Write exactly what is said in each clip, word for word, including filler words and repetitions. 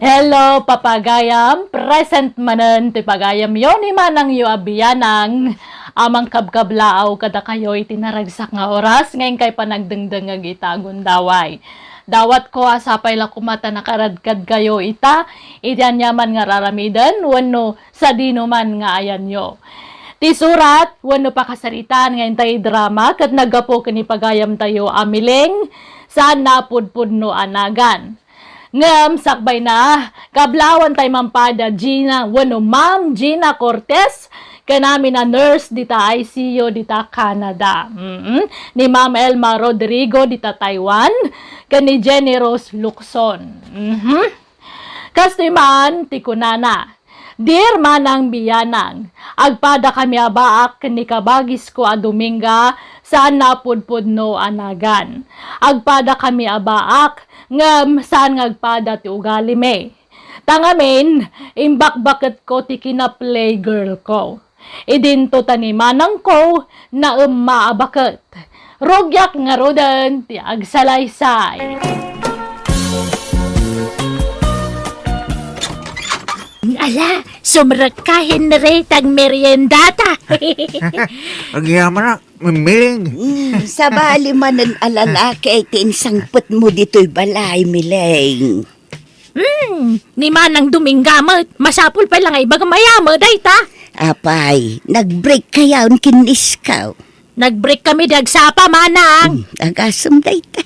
Hello, papagayam! Present manen ti pagayamyo ni manangyo a biyanang a mangkabkablaaw kadakayo iti naragsak nga oras nga inkay panagdengdengngeg ita a gundaway. Dawatko a sapay la koma ta nakaradkadkayo ita iti aniaman nga raramiden wenno sadinoman nga ayanyo. Ti surat wenno pakasaritaan nga intay drama ket naggapu ken ni pagayamtayo a Miling, saan a pudpudno a nagan. Ngem sakbayna, kablaawan tay Ma'am Pada Gina wenno Ma'am Gina Cortez, ken amin a nurse dita I C U dita Canada. Mm. Ni Ma'am Elma Rodrigo dita Taiwan, ken ni Jenny Rose Lukson. Mhm. Kastoy man ti kunana, Dear Manang Biyanang, agpada kami a baak ken ni kabagisko a Dominga, saan a pudpudno a nagan. Agpada kami a baak, ngem saan nga agpada ti ugalimi. Ta ngamin, imbakbaketko ti kina-playgirl ko. Idinto ta ni manangko, naemma a baket. Rugiak ngaruden ti agsalaysay. Ala, sumrekka, Henry, ta agmeriendata. Agyamanak, Miling. Mm, sabali manen a lalaki ti insangpetmo ditoy balay, Miling. Hmm, ni Manang Dominga met, masapul pay la nga ibagam aya met dayta. Apay, nag-break kayon ken ni iskaw? Nag-break kami di agsapa, Manang. Hmm, agasem dayta.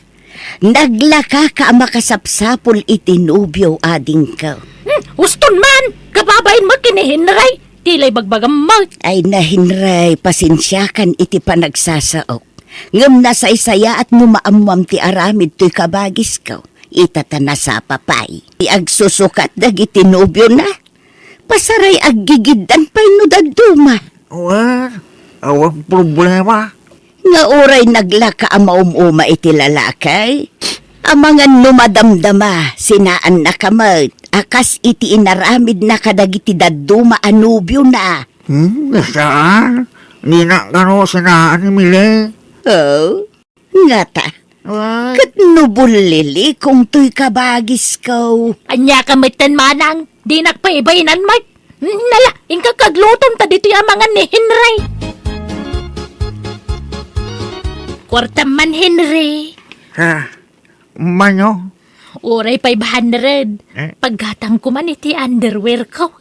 Naglakaka a makasapsapul iti nobio, adingko. Hmm, uston man, kababain met ken ni Henry. Ti la ibagbagam met. Ay na, Henry, pasensiakan iti panagsasaok. Ngem nasaysayaat no maammoam ti aramid toy kabagisko. Ita ta nasapa pay. Ti agsusukat dagiti nobiona, pasaray aggigiddan pay no dadduma. Wen, awan problema. Nga uray naglaka a maum-uma iti lalaki, amangan no madamdama, sinaannaka met a kas iti inaramidna kadagiti dadduma a nobiona. Hmm, saan? Dinak kano sinaan, Miling. Oh? Ngata, Ay. Ket no bullilikong toy kabagisko. Ania ka metten, Manang? Dinak pay ibainanmi. Nala, inka kaglutom ta ditoy amangan ni Henry. Kuartam man, Henry. Ha? Mano? Uray five hundred. Eh? Paggatangko man iti underwear ko.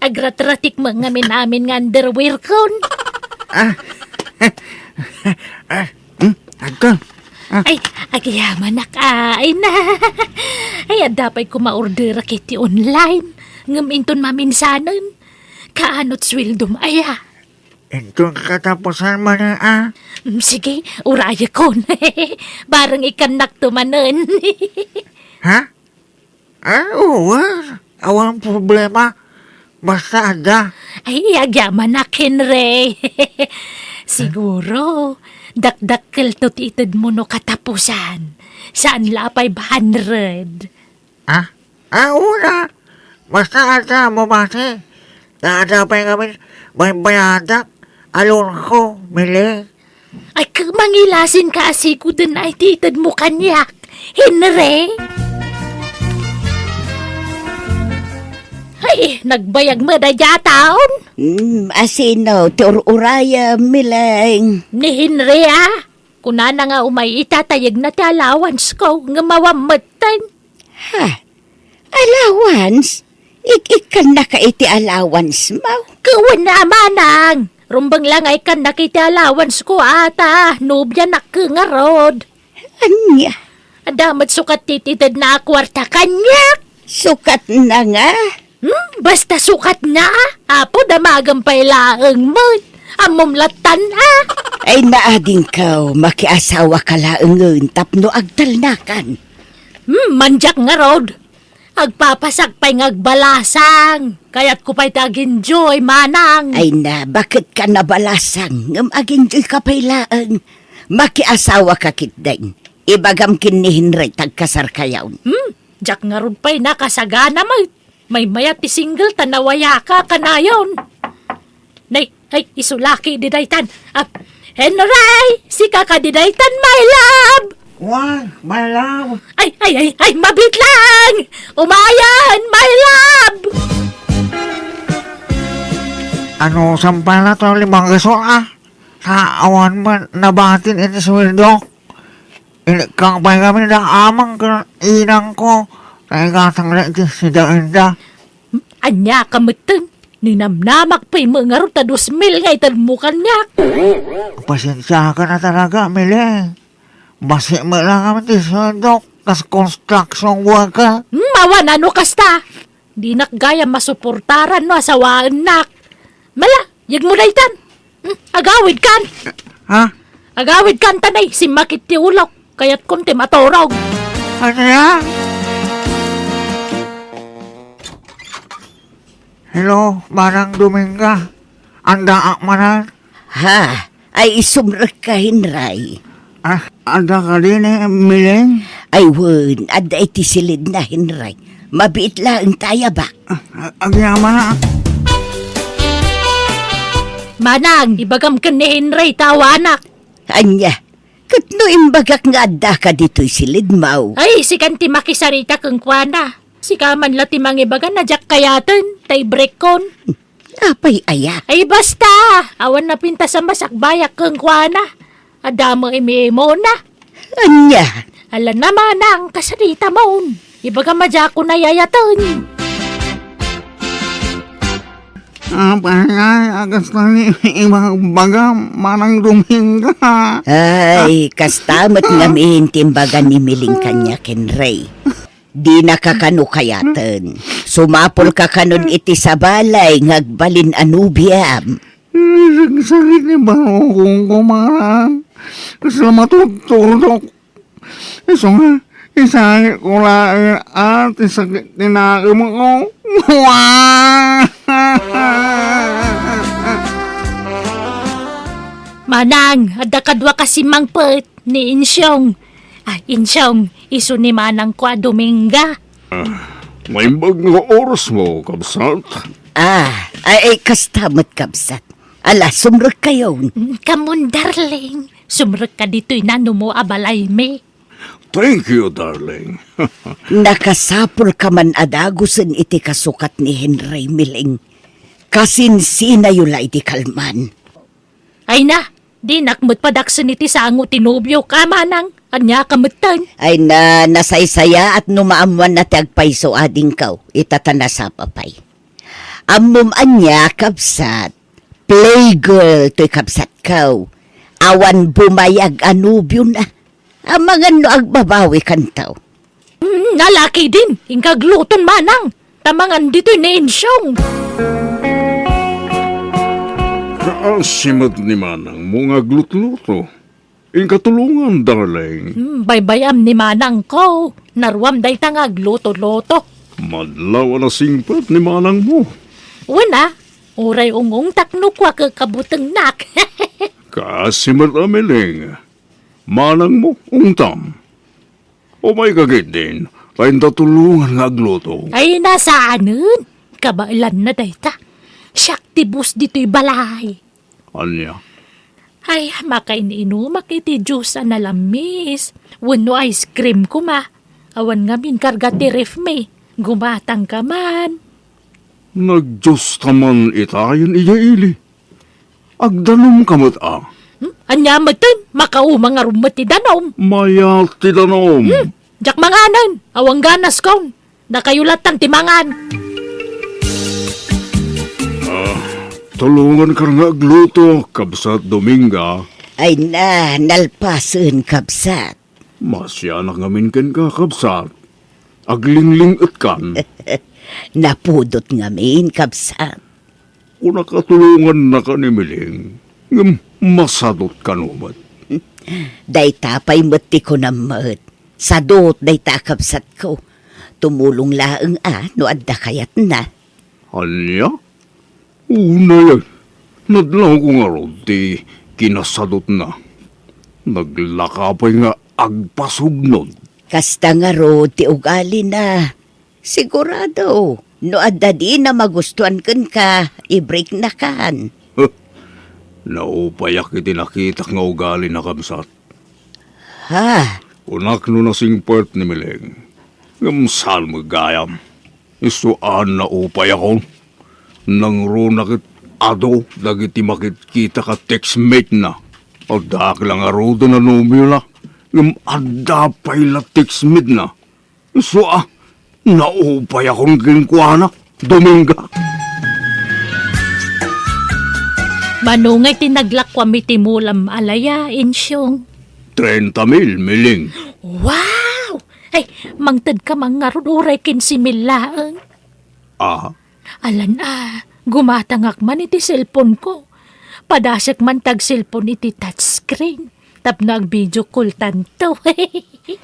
Agratratik met ngamin-amin nga underwear kon. Ah. Ah. Hmm? Agka? Ah. Ay, agyamanak, ay na. Ay, adda pay koma orderak iti online. Ngem inton maminsanen, kaanot sueldom aya? Inton katapusan man, ah. Mm, sige, urayekon. Bareng ikkannakto manen. Ha? Ah, oo, ah. Awan problema. Basta adda. Ay, agyamanak, Henry. Siguro, dakdakkelto ti itedmo no katapusan. Saan la a five hundred. Ah? Ah, una. Basta adda, mabati. Ta adda pay ngamin, baybayadak. Alonko, Miling. Ay, ka-, mangilasin ka a siguden ay ti itedmo kaniak, Henry? Ay, nagbayag met a diataon. Hmm, asino ti ur-urayem, Miling? Ni Henry, ah. Kunana nga umay ita ta yegna ti allowance ko, ngem awan metten. Ha? Allowance? Ik-ikkannaka iti allowance mo? Wen a, Manang! Rumbeng la nga ikkannak iti allowance ko, ata. Nobianak ngarud. Ania? Adda met sukat ti itedna a kuarta kaniak. Sukatna nga? Hmm, basta sukatna. Apo, damagem pay laeng met. Ammom lattan, a? Ay, naadingko, makiasawaka laengen tapno agtalnakan. Hmm, mandiak ngarud. Agpapasak pay nga agbalasang. Kayatko pay ti ag-enjoy, Manang. Ay na, baket ka nabalasang, ngem ag-enjoy ka pay laeng. Makiasawa ka ketdin. Ibagam ken ni Henry ta agkasar kayon. Hmm, diak ngarud pay nakasagana met. Maymayat ti single ta nawayaka kanayon. Nay, ay, isu laki di daytan. Ah, Henry, sika kadi daytan, my love? Why, my love? Ay, ay, ay, ay, mabit lang! Umayan, my love! Ano, sampala to, limang gasol, ah? Sa awan man nabatin iti suweldo. Inikkang pay kami da amang ken inang ko. Kay gatang na iti sida-enda. Ania ka metten? Ninamnamak pay met ngarud ta dos mil nga itedmo kaniak. Pasensiakan a talaga, Mili. Basi met lang kami ti suweldok kas construction worker. Hmm, awan a no kasta. Dinak gayam masuportaran no asawaennak. Mala, yegmo daytan. Hmm, agawidkan. Ha? Agawidkan ta nay, simmakit ti ulok. Kayatkon ti maturog. Ania? Hello, Manang Dominga. Addaak manen? Ha? Ay, sumrekka, Henry. Ah, adda kadi ni Miling? Ay, wen, adda iti silidna, Henry. Mabiit laeng ta ayabak. Ah, a-, agyamanak. Manang, ibagam ken ni Henry ta awanak. Ania? Ket no imbagak nga addaka ditoy silidmo? Ay, sikan ti makisarita kenkuana. Sika man la ti mangibaga na diak kayaten, ta ibrekkon. Apay aya? Ay, basta! Awan napintas a masakbayak kenkuana. Adda met imimuna. Ania? Ala na, Manang, kasaritamon. Ibagam a diakon a yayaten. Apay, ay, a kasta ni ibagbagam, Manang Dominga. Ay, kasta met ngamin ti imbaga ni Miling kaniak, Henry. Dinaka kano kayaten. Sumapulka kanon iti sabali nga agbalin a nobiam. Sagsagit ni barukongko, Manang. Kasla matuturdok. Isu nga, isangitko laeng a ti sakit ti nakemko. Manang, adda kaduaka simmangpet ni Insyong. Ah, Insyong, isu ni manangko a Dominga. Ah, naimbag nga oras mo, kabsat. Ah, ay, ay, kasta met, kabsat. Ala, sumrekkayon. Mm, kamon, darling. Sumrekka ditoy nanumo a balaymi. Thank you, darling. Nakasapulka man a dagusen iti kasukat ni Henry, Miling. Kasinsinayo la idi kalman. Ay na, dinak met padaksen iti sango ti nobiok, a manang. Ania ka metten? Ay na, nasaysayaat no maammoanna ti agpayso adingko, ita ta nasapa pay. Ammom ania, kabsat? Playgirl toy kabsatko. Awan bumayag a nobiona. Amangan no agbabawikanto. Mm, nalaki din, inka agluton manang. Ta mangan ditoy ni Insyong. Kaasi met ni manangmo nga aglutluto. Inka tulongan, darling. Hmm, baybay-am ni manangko. Naruam dayta nga agluto-luto. Madlaw a nasingpet ni manangmo. Wen a, uray ungungtak no kua kekabutengnak. Kaasi met a Miling. Manangmo, ungtam. Umayka ketdin, ta inta tulongan nga agluto. Ay, nasaanen. Kabaelanna dayta. Siak ti boss ditoy balay. Ania? Ay, makain-inumak iti juice a nalamis. Wenno ice cream koma. Awan ngamin karga ti ref mi. Gumatangka man. Nagjuiceta man itayen idiay ili. Agdanumka met a. Hmm? Ania metten? Makauma ngarud met ti danum. Mayat ti danum. Hmm? Diak manganen. Awan ganaskon. Dakayo lattan ti mangan. Ah, tulonganka nga agluto, Kabsat Dominga. Ay na, nalpasen, Kabsat. Masianak ngamin kenka, Kabsat. Aglingling-etkan. Napudot ngamin, Kabsat. Kunaka tulongannaka ni Miling, ngem masadot kano met. Dayta pay met ti kunam met. Sadot dayta a kabsatko. Tumulong laeng a no adda kayatna. Ania? Unay, nadlawko ngarud ti kinasadotna. Naglaka pay nga agpasugnod. Kasta ngarud ti ugalina. Sigurado, no adda dina magustuan kenka, ibreaknakan. Huh, naupayak iti nakitak nga ugalina, kabsat. Ha? Kunak no nasingpet ni Mileng, ngem saan met gayam. Isu a naupayakon. Nangruna ket adu dagiti makitkita ka textmate-na. Addaak la ngaruden a nobiona, ngem adda pay la textmate-na. Isu a naupayakon kenkuana, Dominga. Mano ngay ti naglakuam iti mulam a laya, Insyong? Trenta mil, Mileng. Wow! Ay, mangted ka man ngarud uray kinse mil laeng. Ah? Alan a, gumatangak man iti cellphone-ko. Padasek man ti agcellphone iti touchscreen. Tapno agvideo call-tanto.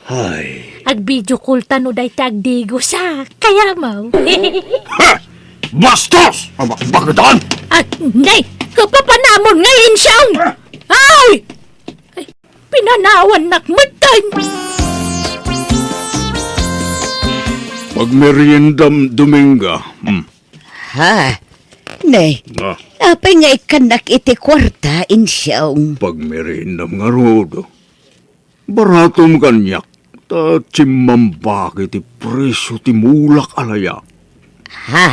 Ay. Agvideo call-tan no dayta agdigosak. Kayam. Ha! Bastos! Abakbaketan! Ah, nay! Kapapanamon nga, Insyong! Ah! Ay! Ay, pinanawannak metten! Pagmeriendam, Dominga. Hmm. Ha? Nay, Ah. apay nga ikkannak iti kuarta, Insyong? Pagmeriendam ngarud. Baratom kaniak, ta chimmambak iti presio ti mulak a laya. Ha?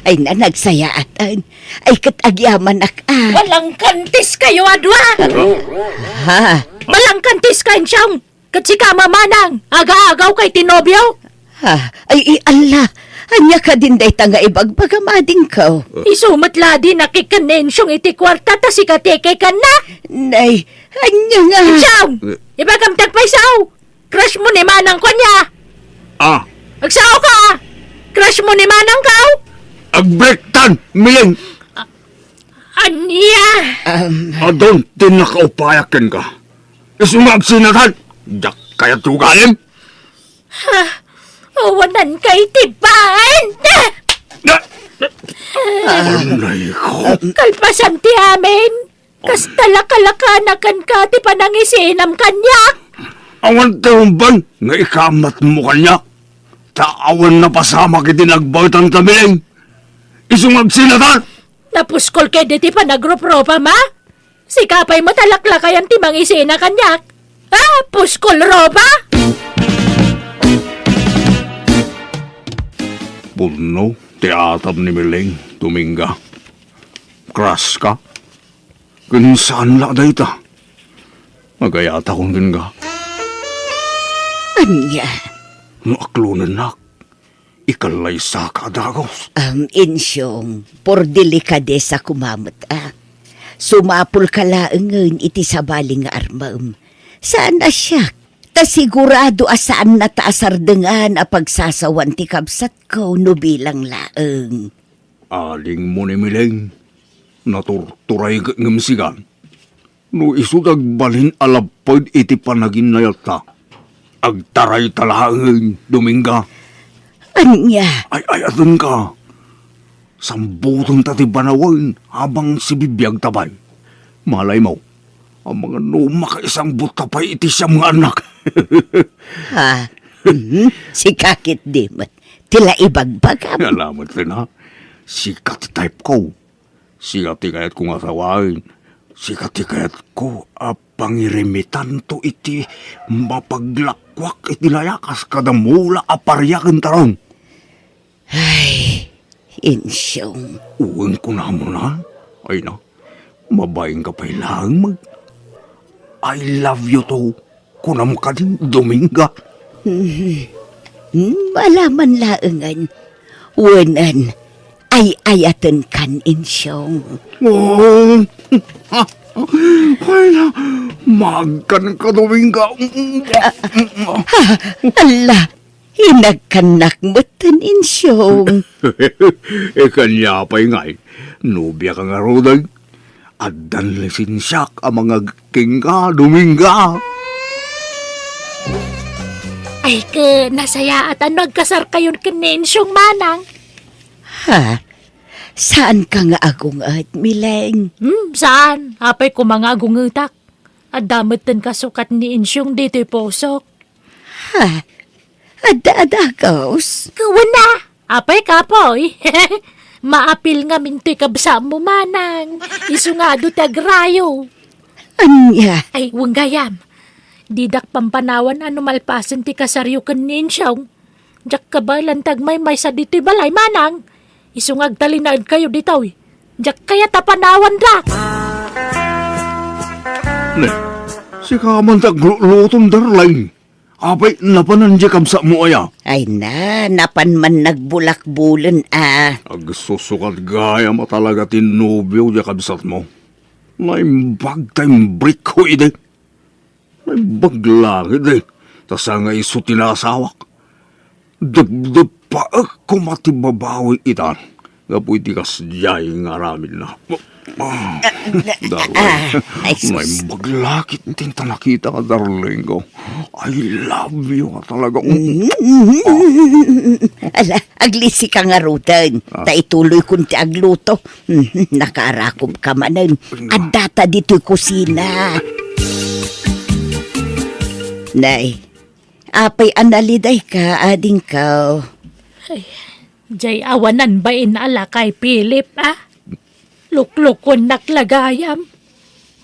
Ay, na, nagsayaatan. Ay, ket agyamanak a. Balangkantis kayo a dua! Ha? Balangkantis ka, Insyong! Ket sika, Manang, aga-agaw kay ti nobio? Ha? Ay, i-, alla! Ania kadin dayta nga ibagbagam, adingko? Isu met la di nakikkan ni Insyong iti kuarta ta sika ti ikikkanna? Nay, ania nga? Insyong! Eh. Ibagam ti agpayso! Crush mo ni Manang ko ania? Ah. Agsao ka! Crush mo ni Manang ka! Agbrektan, Mileng! Ania? Um, Adun ti nakaupayak kenka. Isu nga agsinatan, diak kayat ti ugalim. Ha? Awanan kay ti baen! Na, na, Anay ko. Kalpasan ti amin, kasta la kalakanakan ka ti panangisinam kaniak. Awan ti umban nga ikamatmo kaniak. Ta awan napasamak iti nagbaetan ta, Mileng. Isu nga agsinatan. Napuskol ket iti panagropropam, a? Sika pay met a laklakayan ti mangisina kaniak. Ah, puskol ropa! Pudno ti atam ni Mileng, Dominga. Crush ka? Ken saan la dayta? Agayatakon kenka. Ania? No aklonennak, ikallay saka a dagus. Am, Insyong, por delikadesa koma met, a. Sumapulka laengen iti sabali nga armem. Saan a siak, ta sigurado a saannata a sardengan a pagsasawan ti kabsatko no bilang laeng. Adingmo ni Mileng, naturturay ket ngem sigan. No isu ti agbalin a lapped iti panaginnayatta, agtarayta laengen, Dominga. Ania? Ay-ayatenka. Sambutenta ti banawen habang sibibiagta pay. Malaymo, amangan no makaisangbutta pay iti siam nga annak. Ha? Mhm. Sika ketdi met ti la ibagbagam. Alamet, Rina. Sika ti type ko. Sika ti kayatko nga asawaen. Sika ti kayatko a pangirimitanto iti mapaglakuak iti laya kas kada mula a paria ken tarong. Ay, Insyong. Wen kunam, Rina. Ay na, mabainka pay laeng mag-, "I love you too," kunam kadi, Dominga. Hmm, hmm, alaman laengen. Wenen, ay-ayatenkan, Insyong. Oh. Ay na, maagkanka, Dominga. Ha, ala, inagkannak metten, Insyong. E, kaniak pay ngay, nobiaka ngaruden. Addan lisensiak a mangagkingka, Dominga. Ay, ket nasayaat a no agkasarkayon ken ni Insyong, Manang. Ha? Saanka nga agunget, Mileng? Hmm, saan? Apay koma nga agungetak. Adda metten kasukat ni Insyong ditoy pusok. Ha? Adda a dagus? Wen a. Apay, kapoy. Maapil ngamin toy kabsatmo, Manang. Isu nga adu ti agrayo. Ania? Ay, wen gayam. Didak pampanawan a no malpasen ti kasaryo ken ni Insyong, diak kabaelan ti agmaymaysa ditoy balay, manang. Isu nga agtalinaedkayo ditoy, diak kayat a panawandak. Ne, sika man ti agluloton, darling. Apay, napanan diay kabsatmo aya? Ay na, napan man nagbulakbulen a. Agsusukat gayam a talaga ti nobio diay kabsatmo. Naimbag ta imbrekko idi. Naimbag laeng idi, ta sa nga isu ti naasawak. Depdepaek koma ti babawi itan gapu iti kasdiay nga aramidna. Ah, darling, ah, ay, sus. Naimbag la ket ti nakita nga darling ko. I love you nga talaga. Mm. Ala, aglisi ka ngaruden. Ah. Ta ituloy kon ti agluto. Mhm, nakaarakup ka manen. Addata ditoy kusina. Nay, apay a naliday ka, adingko? Ay, jay awanan bain a lakay, Philip, a? Luklukuennak la gayam.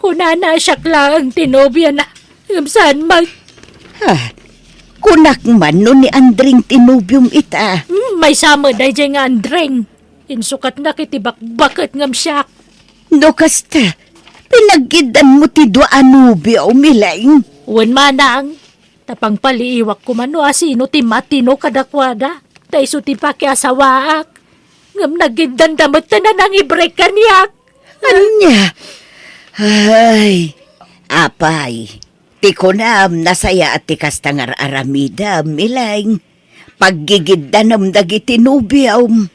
Kunana a siak laeng ti nobiana, ngem saan met. Ha? Kunak man no ni Andring ti nobiom ita. Hmm, maysa met dayjay nga Andring. Insukatnak iti bakbaket ngem siak. No kasta, pinaggiddanmo ti dua a nobio, Mileng? Wen, manang. Ta pangpaliiwak koma no asino ti matino kadakuada, ta isu ti pakiasawaak. Ngem naggiddanda met ta nanangibrek kaniak. Ania? Ay, apay, ti kunam, nasayaat ti kasta nga ar-aramidem, Mileng. Paggigiddanem dagiti nobiom.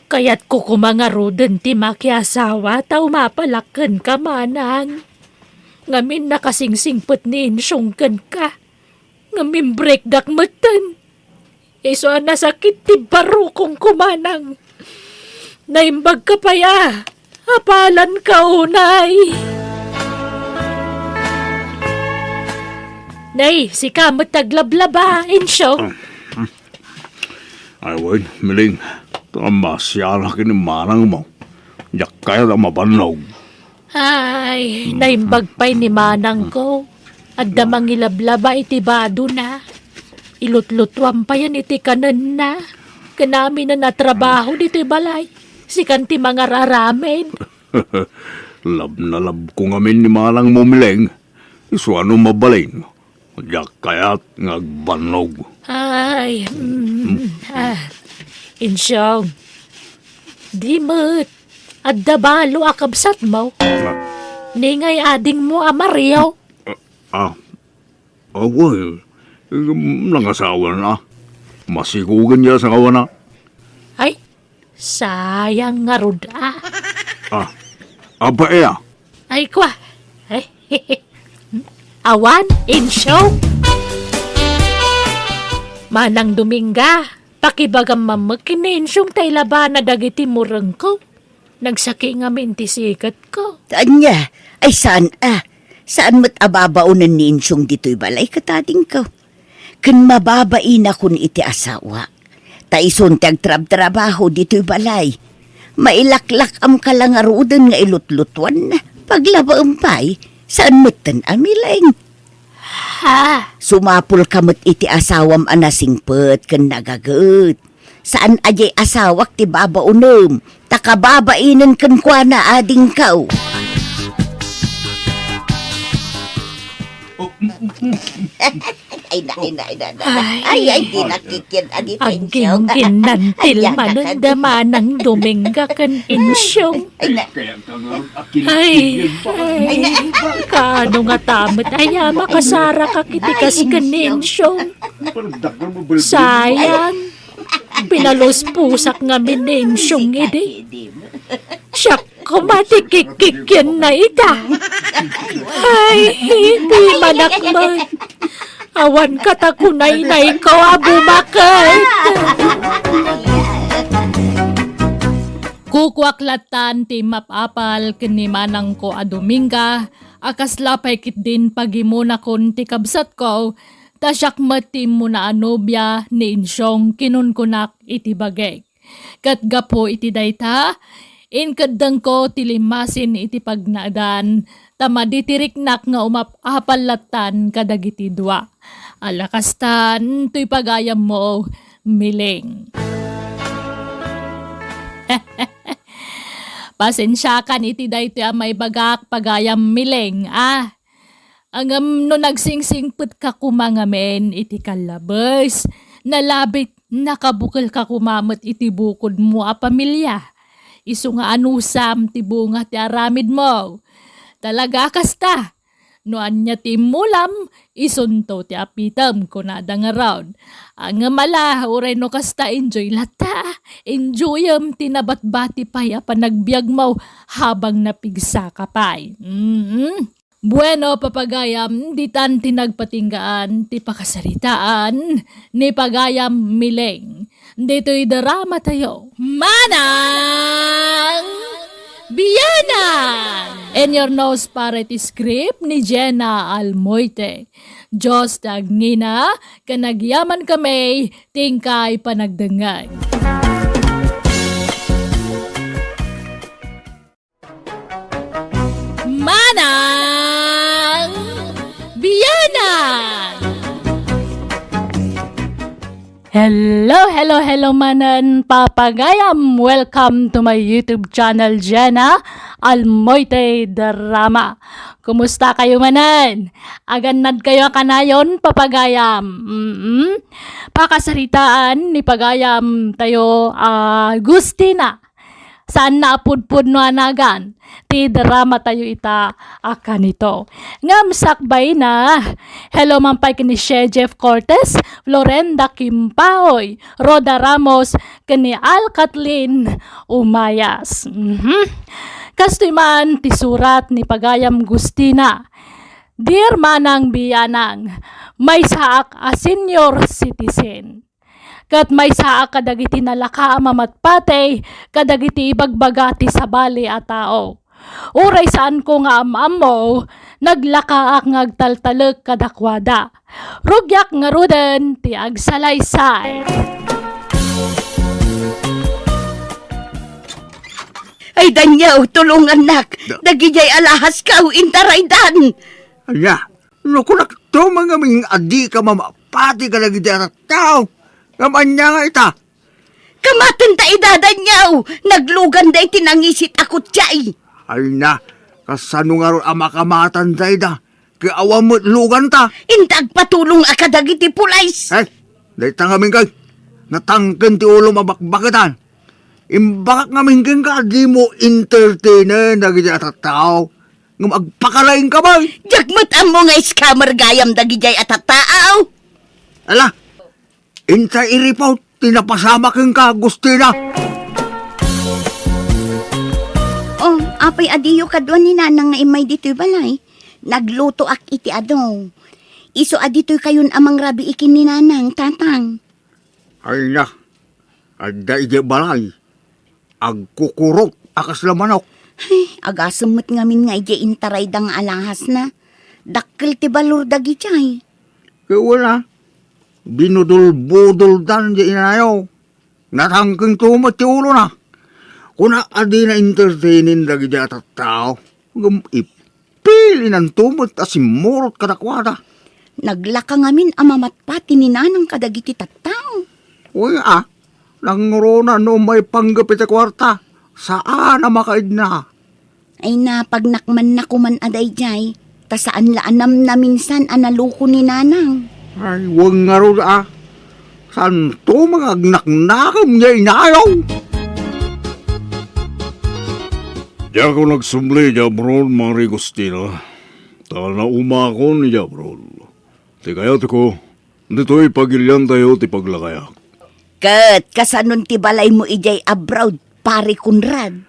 Kayatko koma ngaruden ti makiasawa ta umapalak kenka, manang. Ngamin nakasingsingpet ni Insyong kenka. Ngem imbrekdak metten. Isu a nasakit ti barukongko, manang. Naimbagka pay a apalanka unay. Nay, sika met ti aglablaba, Insyong. Ay, wen, Mileng, ta masianak ni manangmo. Diak kayat a mabannog. Ay, naimbag pay ni manangko. Adda mangilablaba iti badona. Ilutlutuan payen iti kanenna. Ken aminen a trabaho ditoy balay. Sikan ti mangar-aramid. Love na love ko ngamin ni manangmo, Mileng. Isu a no mabalin, diak kayat nga agbannog. Ay, mm, ah, Insyong, di met adda balo a kabsatmo? Ah. Ni ngay adingmo a Mario? Ah, ah, ah, well, nangasawa na. Masikogen ti asawana. Ay, sayang ngarud a. Ah, apay a? Ay, kwa. Ay, awan, Insyong. Manang Dominga, pakibagam man met ken ni Insyong ta ilabana dagiti murengko. Nagsaki ngamin ti siketko. Ania? Ay, saan a? Saan met a babaonen ni Insyong ditoy balay ket adingko? Ken mababainakon iti asawak. Ta isun ti agtrabtrabaho ditoy balay. Mailaklak-amka la ngaruden nga ilutlutuanna. Paglabaem pay, saan metten a Mileng? Ha? Sumapulka met iti asawam a nasingpet ken nagaget. Saan a diay asawak ti babaonem, ta kababainen kenkuana, adingko. Ay, na, ay, na, ay, na, na. Ay, ay, di nakikit, adi, Insyong. Aggingginnantil manen da Manang Dominga ken Insyong. Ay, na. Ay, ay, kaano ngata met aya makasarakak iti kas ken ni Insyong? Sayang. Pinaluspusak ngamin ni Insyong idi. Siak koma ti kikkikienna ita. Ay, di manak met. Awan kata kunaynayko a bumaket. Kukuak lattan ti map-apal ken ni manangko a Dominga, a kasla pay ketdin pagimonakon ti kabsatko, ta siak met ti immuna a nobia ni Insyong kinunkunak iti bagik. Ket gapu iti dayta, Inkeddengko ti limasin iti pagnaedan, ta madi ti riknak nga umap-apal lattan kadagiti dua. Ala kastan, toy pagayammo, Miling. Pasensiakan iti daytoy a maibagak, pagayam Miling, a. Ngem no nagsingsingpetka koma ngamin iti kallabes, nalabit, nakabukelka koma met iti bukodmo a pamilia. Isu nga anusam ti bunga ti aramidmo. Talaga a kasta. No ania ti immulam, isunto ti apitem, kunada ngarud. Ngem ala, uray no kasta, enjoy latta. Enjoyem ti nabatbati pay a panagbiagmo habang napigsaka pay. Mm. Bueno, papagayam, ditan ti nagpatinggaan ti pakasaritaan ni pagayam Miling. Ditoy drama tayo. Manang Bianang! In your nose para iti script ni Jenna Almoite. Diyos ti agngina, ken agyaman kami, ti inkay panagdengngeg. Manang Bianang! Hello, hello, hello, manen papagayam! Welcome to my YouTube channel, Jenna Almoite Drama. Kumusta kayo manen? Agannad kayo a kanayon, papagayam? Mm-mm. Pakasaritaan ni pagayam tayo, ah, Gustina. Saan na a pudpudno a nagan ti drama tayo ita a kanito. Ngem sakbayna, hello man pay ken ni Shea Jeff Cortez, Florenda Kimpaoy, Rhoda Ramos, ken ni Al Kathleen Umayas. Mhm. Kastoy man ti surat ni pagayam Gustina. Dear Manang Bianang, maysaak a senior citizen. Ket maysaak kadagiti nalaka a mamatpati kadagiti ibagbaga ti sabali a tao. Uray saanko nga am-ammo, naglakaak nga agtaltalek kadakuada. Rugiak ngaruden ti agsalaysay. Ay, Daniel, tulungannak. Da- Dagidiay alahaskaw, intaraydan. Ania? No kunakto man ngamin nga adika mamapati kadagiti a tattao, ngem ania nga ita? Kamatenta ida, Daniel! Nagluganda iti nangisit a kutsae. Ay na, kasano ngarud a makamatanta ida? Ket awan met luganta. Inta agpatulong a kadagiti pulis. Eh, dayta ngamin kay, natangken ti ulom a bakbaketan. Imbagak ngamin kenka a dimo entertainen dagiti a tattao. Ngem agpakalaingka man. Diak met ammo nga scammer gayam dagidiay a tattao. Ala, inta iripaw ti napasamak kenka, Agustina. Oh, apay a diyo kadua ni Nanang nga immay ditoy balay? Naglutoak iti adu. Isu a ditoy kayon a mangrabii ken ni Nanang, Tatang. Ay na, adda idiay balay. Agkukurot a kasla manok. Ay, agasem met ngamin nga idiay intarayda nga alahasna. Dakkel ti balor dagidiay. Ket wen a, binudol-budoldan diay inayo. Natangkento met ti ulona. Kunak a dina entertainen dagidiay a tattao. Ngem ip-, Pilinanto met a simmurot kadakuada. Naglaka ngamin a mamatpati ni Nanang kadagiti tattao. Wen a, nangruna no umay panggep iti kuarta, saan a makaidna. Ay, napagnak man na koman a daydiay, ta saan la a namnaminsan a naloko ni Nanang. Ay, wen ngarud a. Saanto nga agnaknakam nga inayaw? Diakon agsubli idiay abroad, Mari Agustina, ta naumakon idiay abroad. Ti kayatko, ditoy pagiliantayo ti paglakayak. Ket kasanon ti balaymo idiay abroad, Pari Conrad?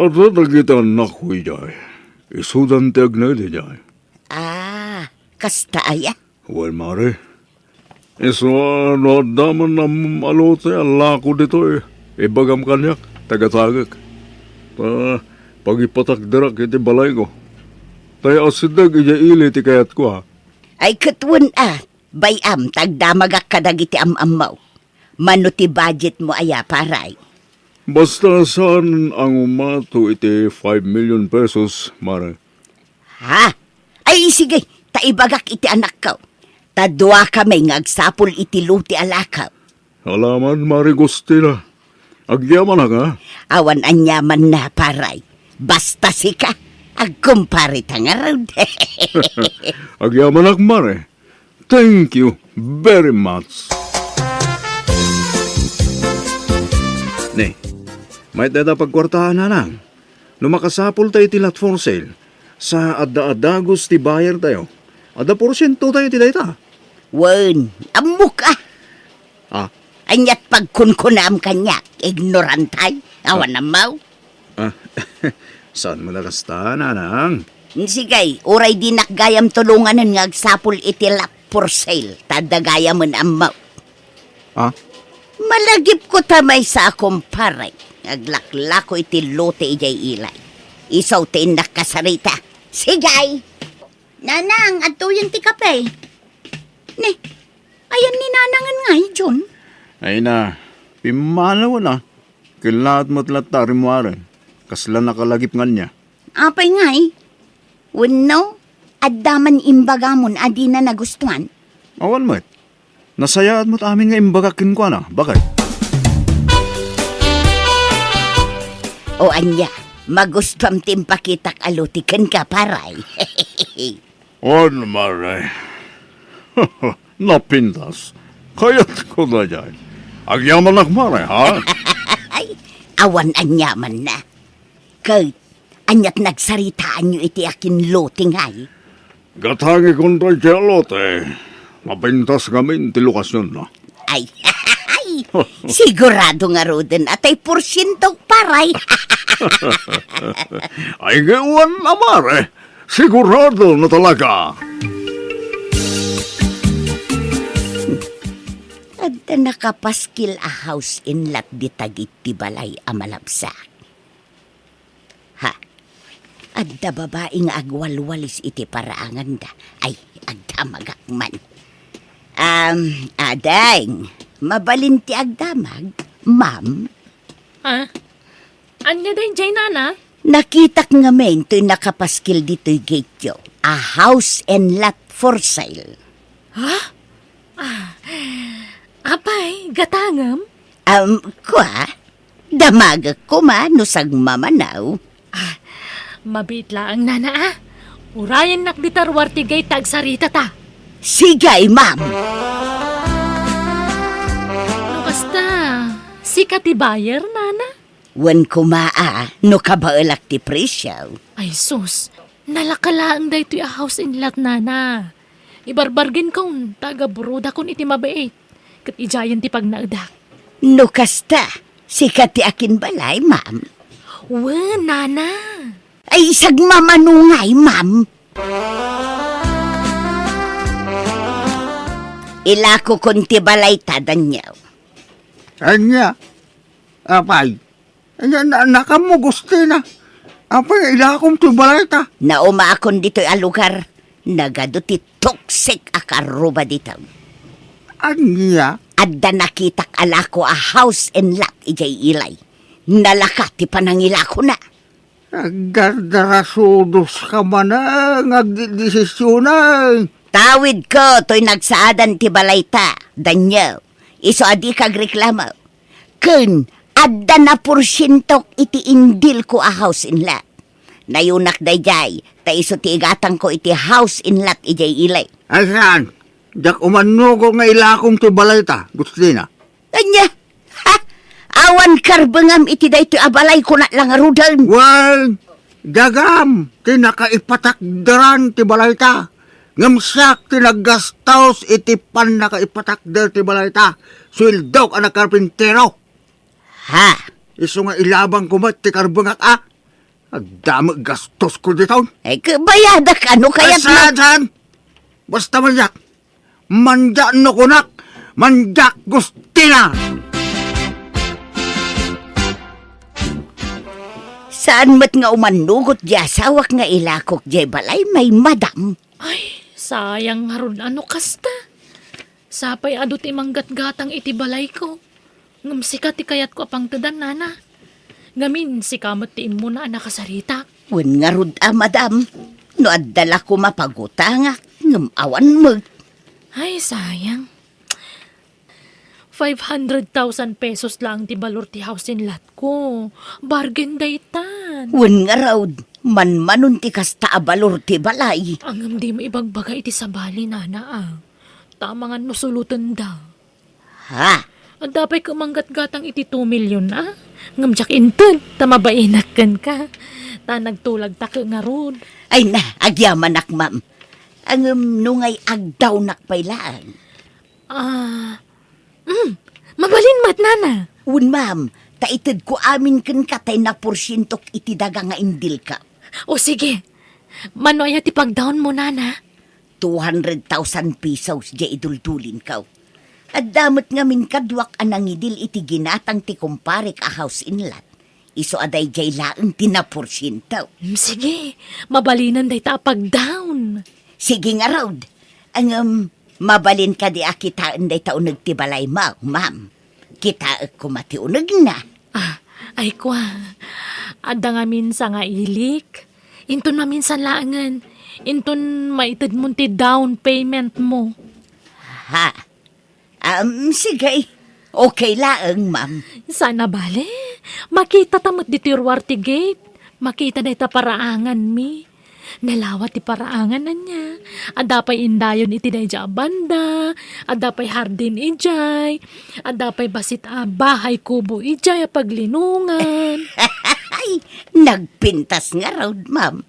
Adda dagiti annakko idiay. Isudan ti agnaed idiay. Ah, kasta aya? Wen, Mari. Isu a no adda man a malote a lako ditoy, ibagam kaniak, tagatagek. Ta pagipatakderak iti balayko. Ta asideg idiay ili ti kayatko, a. Ay, ket wen a, bay-am ta agdamagak kadagiti am-ammo. Mano ti budgetmo aya, Pari? Basta saan a ngumato iti five million pesos, Mare. Ha? Ay, sige, ta ibagak iti anakko. Ta dua kami nga agsapul iti lote a lakaw. Alaman, Mare Gustina. Agyamanak, ha? Awan aniamanna, paray. Basta sika, agkumpare ta ngarud. Agyamanak, Mare. Thank you very much. Ne, mayat dayta pagkuartaan, nanang. No makasapulta iti lot for sale, sa adda a dagus ti buyer tayo, adda porsiento tayo iti dayta. Wen, ammok a. Ah. Aniat pagkunkunam kaniak, ignorantay, awan ammaw. Ah, saan mo na kasta, nanang? Sige, uray dinak gayam tulonganen nga agsapul iti lot for sale, ta adda gayamen ammo. Ah? Malagipko ta maysa a kumpare nga aglaklako iti lote idiay ilay. Isu ti innak kasarita. Sige! Nanang, adtoyen ti kape. Ne, ayan ni nanangen ngay, John? Ay na, pimmanawen a. Ken laat met latta rimmuaren. Kasla nakalagip nga ania. Apay ngay? Wenno, adda man imbagamon a dina nagustuan? Awan met. Nasayaat met amin nga imbagak kenkuana, baket. O ania, magustuam ti impakitak a lote kenka, paray. Wen, Mare. Napintas. Kayatko daydiay. Agyamanak, Mare, ha? Ay, awan aniamanna. Ket, aniat nagsaritaanyo iti akin lote ngay? Gatangikon daydiay a lote. Napintas ngamin ti lokasionna. Ay, sigurado ngaruden a tay porsiento, paray. Ay, wen a, Mare. Sigurado na talaga. Adda nakapaskil a house and lot dita iti balay a malabsak. Ha? Adda babai nga agwalwalis iti paraanganda. Ay, agdamagak man. Um, ading, mabalin ti agdamag, ma'am? Ah? Ania daydiay, nana? Nakitak ngamin toy nakapaskil ditoy gateyo. A house and lot for sale. Ha? Ah, apay, gatangem? Um, kua? Damagek koma no sagmamanaw. Ah, mabiit laeng, nana, a. Urayennak dita ruar ti gate ta agsaritata. Sige, ma'am. No kasta, sika ti buyer, nana? Wen koma a, no kabaelak ti presio. Ay sus, nalaka laeng daytoy a house and lot, nana. Ibarbargenkon, ta agaburudakon iti mabiit. Ket idiayen ti pagnaedak. No kasta, sika ti akinbalay, ma'am? Wen, nana. Ay, sagmamano ngay, ma'am. Ilakokon ti balayta, Daniel. Ania? Apay, na, na, nakammo, Gustina. Apay, ilakom ti balayta. Naumakon ditoy a lugar. Nagadu ti toxic a karruba ditoy. Ania? Adda nakitak a lako a house and lot idiay ilay. Nalaka ti panangilakona. Agdardarasudoska manen nga agdedesisionen. Tawidko toy nagsaadan ti balayta, Daniel. Isu a dika agreklamo. Ken, adda naporsientok iti indilko a house and lot. Nayunak daydiay, ta isu ti igatangko iti house and lot idiay ilay. Ay saan? Diak umannugot nga ilakom ti balayta, Gustina. Ania? Ha? Awan karbengam iti daytoy a balay, kunak la ngaruden. Wen, dagam ti nakaipatakderan ti balayta. Ngem siak ti naggastos iti pannakaipatakder ti balayta. Sueldok a nagkarpintero. Ha? Isu nga ilabangko met ti karbengak a. Agdama gastosko diton. Ay, kabayadak, ano kayat mo? Saan, saan? Basta maniak. Mandiak no kunak, mandiak, Gustina! Saan met nga umannugot di asawak nga ilakok diay balay, may madam? Ay, sayang ngarud a no kasta. Sapay adu ti manggatgatang iti balayko. Ngem sika ti kayatko a pangtedan, nana. Ngamin, sika met ti immuna a nakasaritak. Wen ngarud a, madam. No adda la koma pagutangak, ngem awan met. Ay, sayang. Five hundred thousand pesos laeng ti balor ti house and lot ko. Bargain daytan. Wen ngarud, manmanon ti kasta a balor ti balay. Ngem dimo ibagbaga iti sabali, nana, a. Ta amangan no sulotenda. Ha? Adda pay ket manggatgatang iti two million, a? Ngem diak inted, ta mabainak kenka. Ta nagtulagta ket ngarud. Ay na, agyamanak, ma'am. Ngem no ngay agdawnak pay laeng. Ah, mm, mabalin met, nana. Wen, ma'am, ta itedko amin kenka tay naporsientok iti daga nga indilka. O sige, mano aya ti pagdawnmo, nana? Two hundred thousand pesos diay iduldulinko. Adda met ngamin kaduak a nangidil iti ginatang ti kumparek a house and lot. Isu a daydiay laeng ti naporsiento. Mm, sige, mabalinan dayta a pagdawn. Sige ngarud. Ngem, mabalin kadi a kitaen dayta uneg ti balaymo, ma'am? Kitaek koma ti unegna. Ah, ay kua, adda ngamin sangailik. Inton maminsan laengen, inton maitedmon ti down payment mo. Ha? Um, sige. Okay laeng, ma'am. Sana bale, makitata met ditoy ruar ti gate. Makita dayta paraanganmi. Nalawa ti paraangan, ania. Adda pay indayon iti daydiay a banda, adda pay hardin idiay, adda pay bassit a bahay kubo idiay a paglinongan. Ay, nagpintas ngarud, ma'am.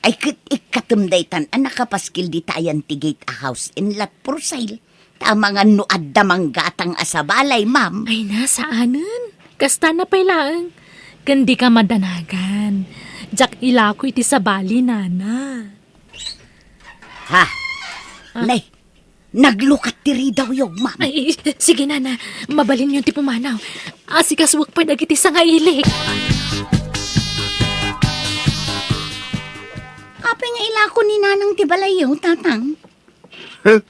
Ay, ket ikkatem daytan a nakapaskil dita ayan ti gate a house and lot for sale. Ta amangan no adda manggatang a sabalay, ma'am. Ay na, saanen. Kastana pay laeng. Ken dika madanagan. Diak ilako iti sabali, nana. Ha? Ah. Nay, naglukat ti ridawyo, ma'am. Ay, sige, nana. Mabalinyon ti pumanaw. Asikasuek pay dagiti sangailik. Apay nga ilako ni nanang ti balayyo, tatang? Huh?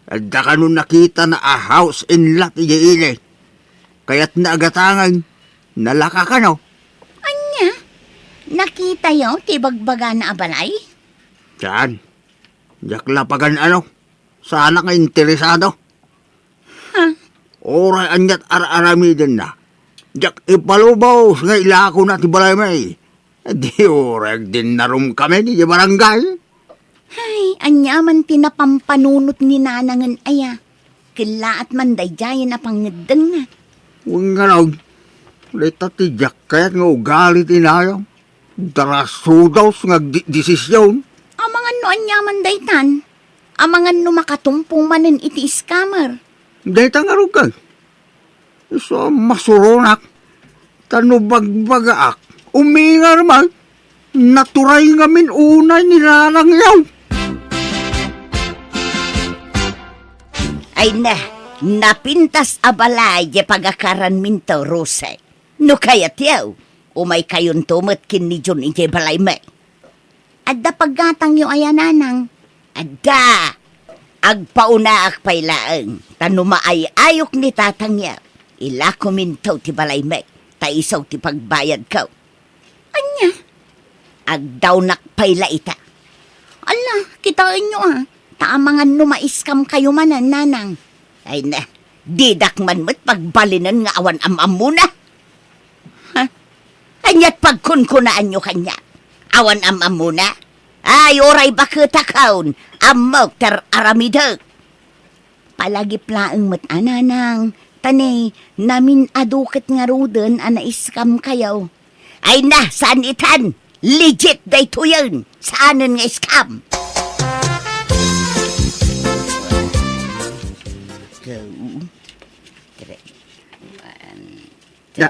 Adda kano nakitana a house and lot idiay ili. Kayatna a gatangen, nalaka kano. Ania? Nakitayo ti ibagbagana a balay? Saan? Diak la pagan-ano. Saanak nga interesado. Ha? Uray aniat ar-aramidenna. Diak ipalubos nga ilakona ti balaymi. Di uray agdinnarom kami idiay barangay. Ay, aniaman ti napampanunot ni nanangen aya. Kellaat man daydiayen a pangngeddengna. Wen ngarud, dayta ti diak kayat nga ugali ti inayam. Darasudos nga agdidesision. Amangan no aniaman daytan. Amangan no makatumpong manen iti scammer. Dayta ngarud ket. Isu a masuronak. Ta no bagbagaak, umingar man. Naturay ngamin unay ni nanangyo. Ay na, napintas a balay diay pagakaranminto, Rose. No kayatyo, umaykayonto met ken ni John idiay balaymi. Adda paggatangyo aya, nanang? Adda! Agpaunaak pay laeng, ta no maay-ayok ni tatangyo, ilakominto ti balaymi, ta isu ti pagbayadko. Ania? Agdawnak pay la ita. Ala, kitaenyo a, ta amangan no ma-scam kayo manen, nanang. Ay na, didak man met pagbalinen nga awan am-ammona. Ha? Aniat pagkunkunaanyo kaniak? Awan am-ammona? Ay, uray baketakon, ammok ti ar-aramidek. Palagip laeng met a, nanang, ta ne, namin-adu ket ngaruden a na-scam kayo. Ay na, saan itan? Legit daytoyen. Saanen nga scam. Two, three. One, two,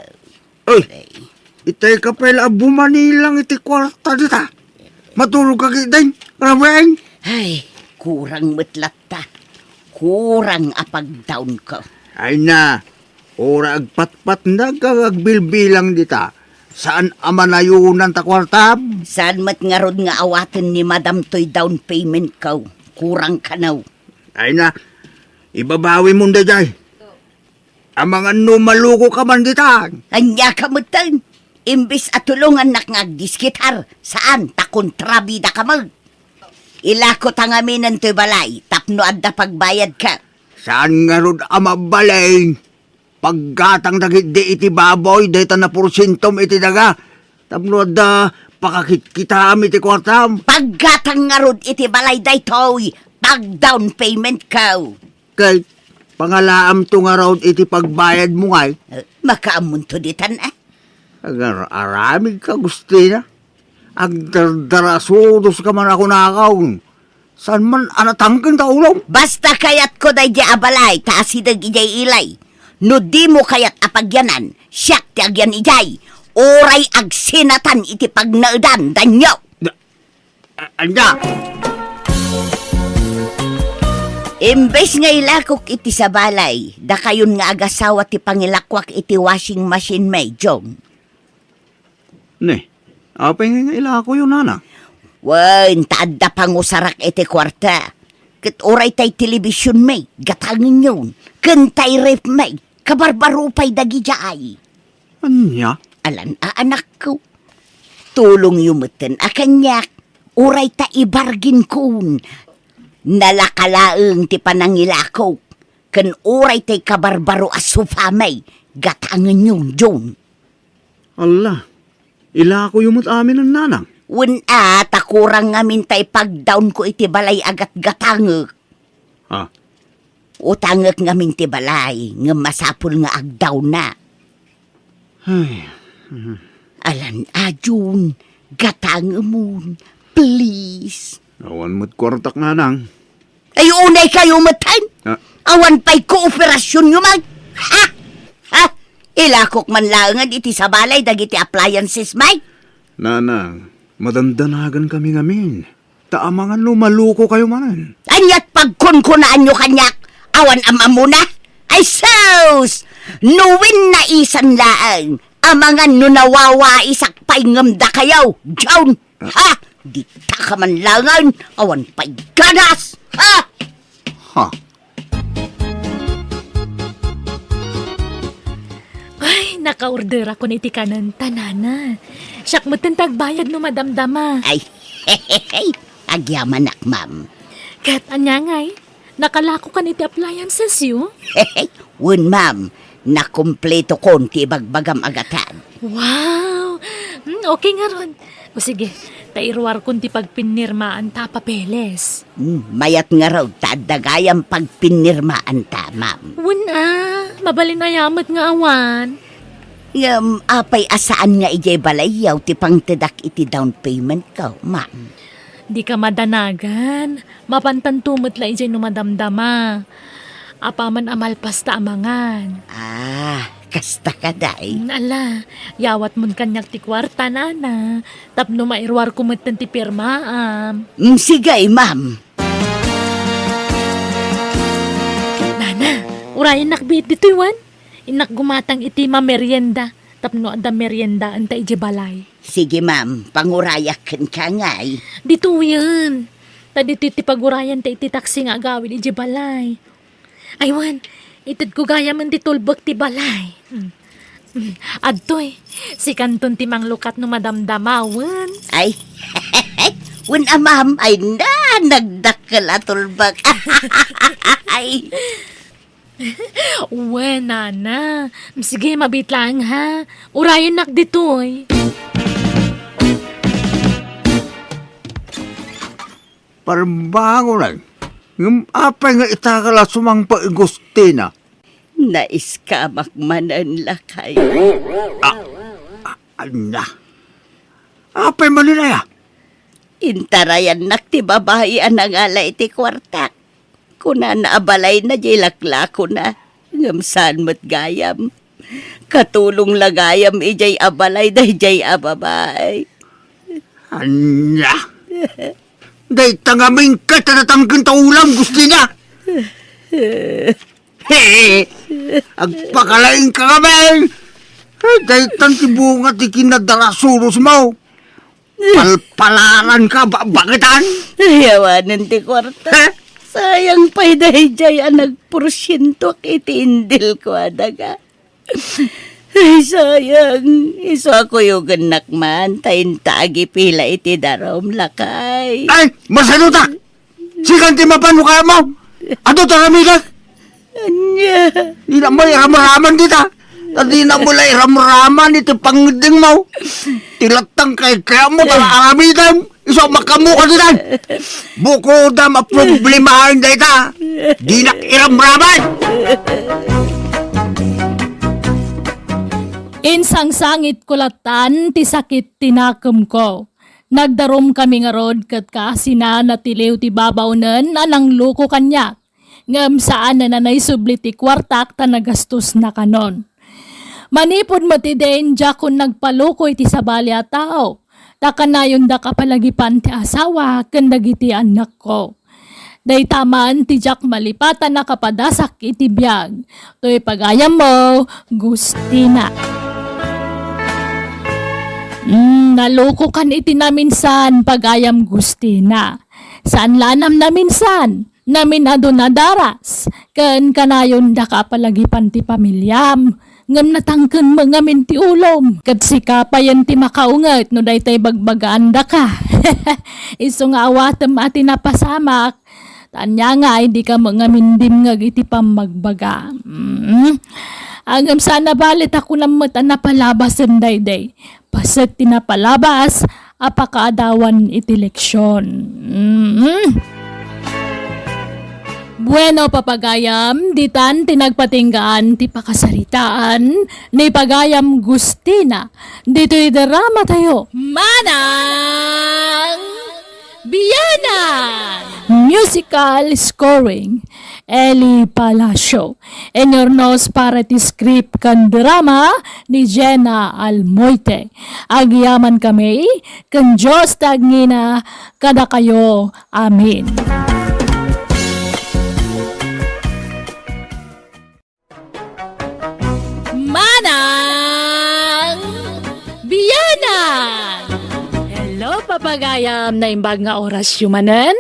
Oy, three. Itay ka pay la a bumanilang iti kuarta dita. Matulog ka ketdin, Rabeng. Ay, kurang met latta. Kurang a pagdawnko. Ay na, uray agpatpatnag ken agbilbilang dita. Saan a manayonan ta kuartam? Saan met ngarud nga awaten ni Madam toy down payment ko? Kurang kano. Ay na, ibabawimon daydiay. Amangan no maluko ka man ditan. Ania ka metten? Imbes a tulongannak nga agdiskitar, saan ta kontrabida ka met. Ilako ta ngaminen toy balay tapno adda pagbayadka. Saan ngarud a mabalin? Paggatangda ketdi iti baboy dayta naporsientom iti daga tapno adda pakakitkitam iti kuartam. Paggatang ngarud iti balay daytoy, pag-down payment ka. Ket pangalaamto ngarud iti pagbayadmo ngay? Eh, makaammonto ditan, eh. Agar-aramid ka, Agustina. Agdardarasudos ka man a kunakon. Saan man a natangken ta ulom? Basta kayatko daydi a balay ta asideg idiay ilay. No dimo kayat a pagyanan, siak ti agyan idiay. Uray agsinatan iti pagnaedan, danyo. Da-, a-, ania? Imbes nga ilakok iti sabalay, dakayon nga agasawa ti pangilakuak iti washing machine, may John. Ne, apay nga ilakoyo, nana? Wen, ta adda pangusarak iti kuarta. Ket uray tay television, may, gatangenyon. Ken tay ref, may, kabarbaro pay dagidiay. Ania? Alan a anakko. Tulongyo metten a kaniak. Uray ta ibarginkon. Nalaka laeng ti panangilakok. Ken uray tay kabarbaro a sofa, may, gatangenyon, John. Alla, ilakoyo met amin, nanang? Wen a, ta kurang ngamin tay pagdawnko iti balay a gatgatangek. Ah. Utangek ngamin ti balay, ngem masapul nga agdawna. Ay, mhm. Alan a, John, gatangemon, please. Awan met kuartak, nanang. Ay, unay kayo metten. Ah. Awan pay kooperasyonyo man. Ha? Ha? Ilakok man laengen iti sabalay dagiti appliances, may? Nanang, madandanagan kami ngamin. Ta amangan no maluko kayo manen. Aniat pagkunkunaanyo kaniak? Awan am-ammona? Ay, sus! No wen naisan laeng, amangan no nawawaisak pay ngem dakayo, John! Ha? Dita ka man laengen, awan pay ganas! Ha? Ha? Ay, nakaorderakon iti kanen, ta nana. Siak metten ti agbayad no madamdama. Ay, agyamanak, ma'am. Ket ania ngay? Nakalakokan iti appliancesyo? Wen, ma'am. Nakumpletokon ti ibagbagam a gatad. Wow! Hmm, okay ngarud. O sige, ta iruarkon ti pagpinnirmaanta a papeles. Hmm, mayat ngarud ta adda gayam pagpinnirmaanta, ma'am. Wen a, mabalin aya met nga awan. Ngem apay a saan nga idiay balayyo ti pangtedak iti down payment ko, ma'am? Dika madanagan. Mapantanto met la idiay no madamdama. Apaman a malpas ta amangan. Ah, kasta kadi. Mm, ala, yawatmon kaniak ti kuarta, nana, tapno mairuarko metten ti pirmaam. Mm, sige, ma'am. Nana, urayennak biit ditoy, wen? Innak gumatang iti mamerienda tapno adda meriendaenta idiay balay. Sige, ma'am. Pangurayak kenka ngay. Ditoyen. Ta ditoy ti pagurayanta iti taksi nga agawid idiay balay. Ay, wen, itedko gayamen ti tulbek ti balay. Hmm. Hmm. Adtoy, sikanton ti manglukat no madamdama, wen. Ay, wen a, ma'am. Ay, na, nagdakkel a tulbek. Ay. Wen, nana. Sige, mabiit laeng, ha? Urayennak ditoy. Parbangonan. Ngem apay nga ita ka la sumangpet, Agustina? Naiskamak manen, lakay. Ah, ah, ania? Apay manen aya? Intarayannak ti babai a nangala iti kuartak. Kunana a balayna diay laklakona, ngem saan met gayam. Katulong la gayam idiay a balay daydiay a babai. Ania? Dayta ngamin ket a natangken ta ulam, Agustina? He! Agpakalaing ka ngamin! Daytan ti bunga ti kinadarasuros mo. Palpalaran ka, ba-, baketan? Ay, awanen ti kuarta. Ha? Sayang pay daydiay a nagporsientoak iti indil ko a daga. Ay, sayang. Isu a kuyogennak man, ta inta agipila iti darum, lakay. Ay, masanutak! Sikan ti mapan no kayatmo! Adu ti aramidek! Ania? Dina mo iramraman dita. Ta dina mo la iramraman iti pangngeddengmo. Ti lattang kay kayatmo, ta aramidem. Isu a makamuka ditan. Bukodam a problemaen dayta. Dinak iramraman. Insangsangitko lattan ti sakit ti nakemko. Nagdarumkami ngarud ket kaasina natiliw ti babawnen a nangloko kaniak. Ngem saanen a naisubli ti kuartak ta nagastosnakanon. Manipud met idin, diakon nagpaloko iti sabali a tao. Ta kanayondak a palagipan ti asawa ken dagiti annakko. Dayta man ti diak malipatan a kapadasak iti biag. Toy pagayammo, Gustina. Mm, nalokokan iti naminsan, pagayam Gustina. Saan la a namnaminsan, naminadun a daras, ken kanayondak a palagipan ti pamiliam, ngem natangken met ngamin ti ulom. Ket sika payen ti makaunget no daytoy bagbagaandaka. Isu nga awatem a ti napasamak, ta ania ngay dika met ngamin dimngeg iti pammagbaga. Mm. Ngem saan a bale ta kunam met a napalabasen daydi. Paset ti napalabas a pakaadawan iti leksion. Mm. Bueno, papagayam, ditan ti nagpatinggaan ti pakasaritaan ni pagayam Gustina ditoy drama tayo. Manang Bianang! Musical scoring, Eli Palacio. Inurnos para ti script ken drama ni Jenna Almoite. Agyamankami ken Dios ti agngina kadakayo. Amen. Manang Bianang! Hello, papagayam! Naimbag nga orasyo manen.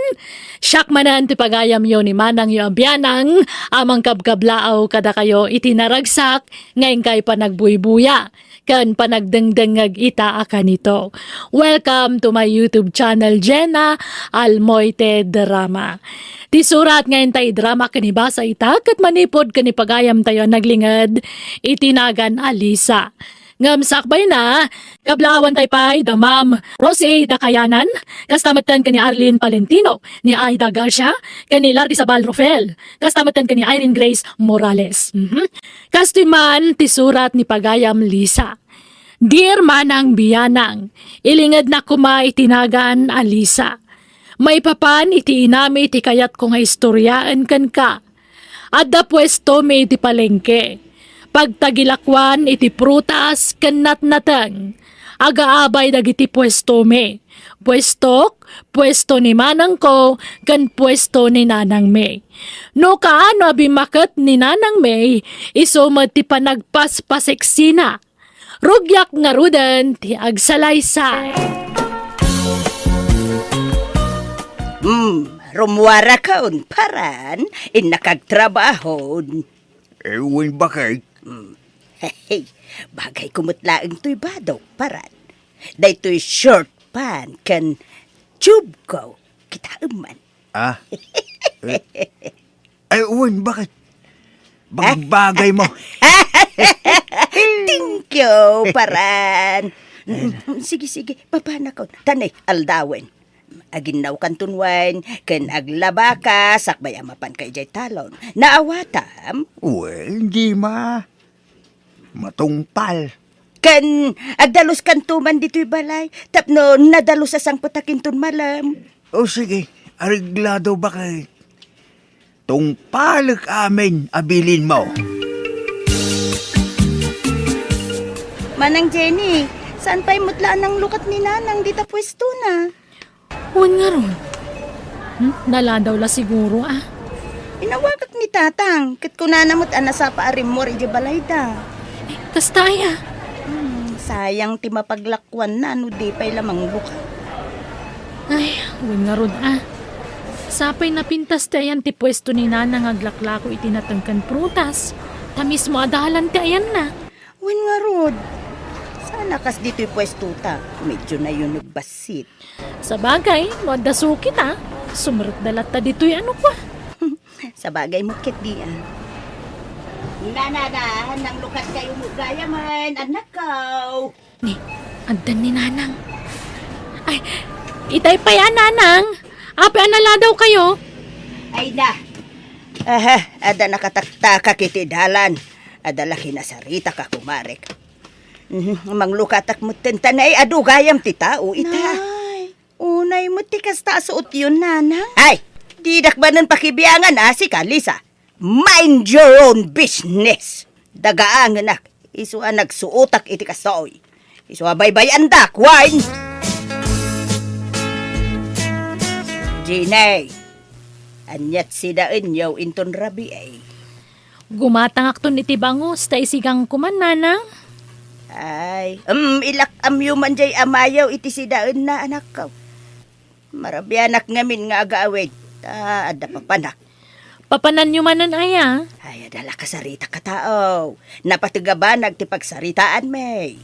Siak manen ti pagayamyo ni Manangyo a Bianang a mangkabkablaaw kadakayo iti naragsak nga inkay panagbuybuya ken panagdengdengngeg ita a kanito. Welcome to my YouTube channel, Jenna Almoite Drama. Ti surat nga inta idrama ken ibasa ita ket manipud ken ipagayamtayo a naglinged iti nagan a Lisa. Ngem sakbayna, kablaawan tay pay da Ma'am Rosie Dakayanan, kasta metten ken ni Arlene Palentino, ni Aida Garcia, ken ni Lardi Sabal Rofel, kasta metten ken ni Irene Grace Morales. Mhm. Kastoy man ti surat ni pagayam Lisa. Dear Manang Bianang, ilingednak koma iti nagan a Lisa. Maipapan iti inami ti kayatko nga istoriaen kenka. Adda puestomi iti palengke. Pagtagilakuan iti prutas ken natnateng. Agaabay dagiti puestomi. Puestok, puesto ni manangko, ken puesto ni nanangmi. No kaano a bimmaket ni nanangmi, isu met ti panagpaspaseksina. Rugiak ngaruden ti agsalaysay. Hmm, rummuarakon, paran, innakagtrabahon. Eh, wen, bakit? Hmm. Hey, bagay ko met laeng toy badok, paran. Daytoy short pant ken tube ko. Kitaem man. Ah? Eh, ay, wen, bakit? Bagbagay mo. Thank you, paran. Sige, sige, papanakon. Tanay, aldawen. Aginnawkanton wen, ken aglabaka, sakbay a mapanka idiay talon. Naawatam? Wen, di ma. Matungpal. Ken agdaluskanto man ditoy balay, tapno nadalus a sangpetak inton malem. O sige, areglado, bakit? Tungpalek amin a bilinmo. Manang Jenny, saan pay met la a nanglukat ni Nanang dita puestona? Wen ngarud. Hmm? Naladaw la siguro, ah. Inawagak ni Tatang, ket kunana met a nasapa a rimmuar idiay balayda. Eh, kasta aya? Hmm, sayang ti mapaglakuanna no di pay la manglukat. Ay, wen ngarud, ah. Sapay napintas ti ayan ti puesto ni Nana nga aglaklako iti nateng ken prutas. Ta mismo a dalan ti ayanna. Wen ngarud, saan a kas ditoy puestota, medyo nayuneg bassit. Sabagay, no adda sukit a, sumrekda latta ditoy a nukua. Sabagay met ketdi a. Nanana, nanglukat kayo mo gayamen, anakko. Ni, addan ni Nanang. Ay, itay pay a, Nanang. Apay a naladaw kayo? Ay na. Aha, adda nakataktakak iti dalan. Adda la kinasaritak a kumarek. Mhm, manglukatak metten ta nay adu gayam ti tao ita. Nay, unay met ti kasta a suotyon, Nanang. Ay, didak manen pakibiangan a, sika, Lisa. Mind your own business. Dagaangenak, isu a nagsuotak iti kastoy. Isu a baybay-andak, wen. Jenny, aniat sidaenyo inton rabii? Gumatangakton iti bangus ta isigang kuman, Nanang. Ay, em, ilak-amyo man jay amayo iti sidaenna, anakko. Marabianak ngamin nga agawid, ta adda papanak. Papananyo manen aya? Ay, adda la kasaritak a tao. Napateg a banag ti pagsaritaanmi.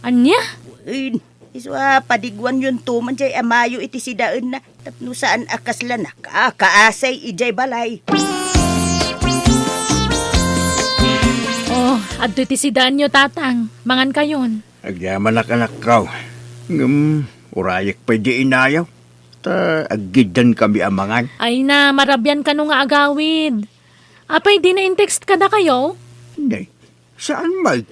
Ania? Wen, isu a padiguanyonto man jay amayo iti sidaenna tapno saan a kasla nakakaasay idiay balay. Oh, adtoy ti sidaenyo, Tatang. Mangankayon. Agyamanak, anakko. Ngem, urayek pay di inayo. Ta aggiddan kami a mangan. Ay na, marabian kano nga agawid. Apay, di na in-text kadakayo? Nay, saan met?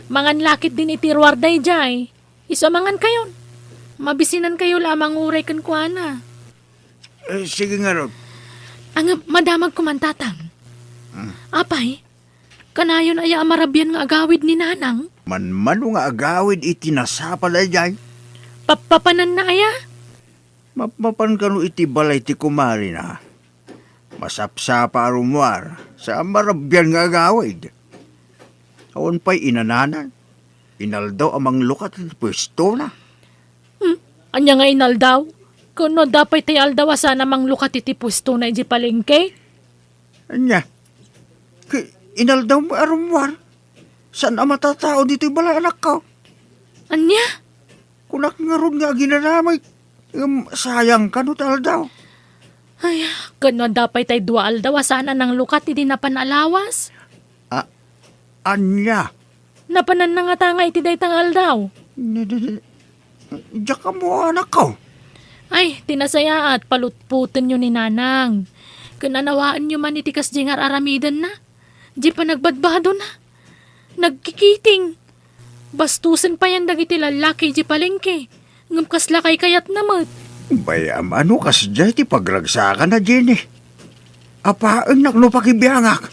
Mangan la ketdin iti ruar daydiay. Isu a mangankayon. Mabisinankayo la a manguray kenkuana. Eh, sige ngarud. Ang madamag kuman, Tatang. Hmm. Apay, kanayon aya a marabian nga agawid ni Nanang? Manmano nga agawid iti nasapa daydiay? Papapananna aya? Mapmapan kano iti balay ti kumarina. Masapsapa a rummuar, sa marabian nga agawid. Awan pay inananan. Inaldaw a manglukat iti puestona. Hmm, ania nga inaldaw? Ken no adda pay tay aldaw a saan a manglukat iti puestona idiay palengke? Ania? Ki-, inaldaw met a rummuar? Saan a matatao ditoy balay, anakko? Ania? Kunak ngarud nga aginanamay, ngem sayang kano ti aldaw. Ay, ken no adda pay tay dua aldaw a saan a nanglukat idi napan a lawas? A-, ania? Napananna ngata nga iti dayta nga aldaw. Di, di, di. Diak ammo, anakko. Ay, ti nasayaat, palutpotenyo ni Nanang. Ken anawaenyo man iti kasdiay nga ar-aramidenna. Di panagbadbadona. Nagkikiting. Bastosen payen dagiti lallaki di palengke. Ngem kasla kaykayatna met. Bay-am a no kasdiay ti pagragsakana, Jenny. Apaennak no pakibiangak.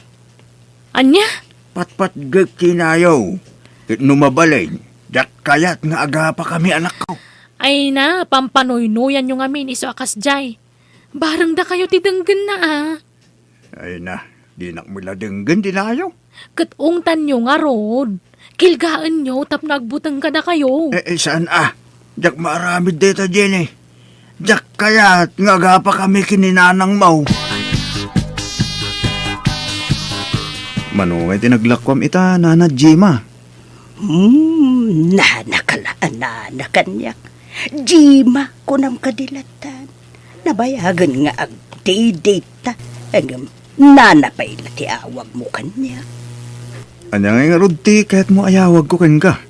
Ania? Patpatgek ti inayo. Ket no mabalin, diak kayat nga agapakami, anakko. Ay na, pampanuynoyanyo ngamin isu a kasdiay. Barengdakayo ti denggenna, a. Ay na, dinak met la denggen ti nayo. Ket ungtanyo ngarud. Kilgaenyo tapno agbuteng kadakayo. Eh, eh, saan a? Diak maaramid dayta, Jenny. Diak kayat nga agapakami ken ni Nanangmo. Mano ngay ti naglakuam ita, Nana Jima? Hmm, nanaka la a nana kaniak. Jima, kunam kadi latan. Nabayagen nga agdidita. Ngem, nana pay la ti awagmo kaniak. Ania ngay ngarud ti kayatmo a yawagko kenka?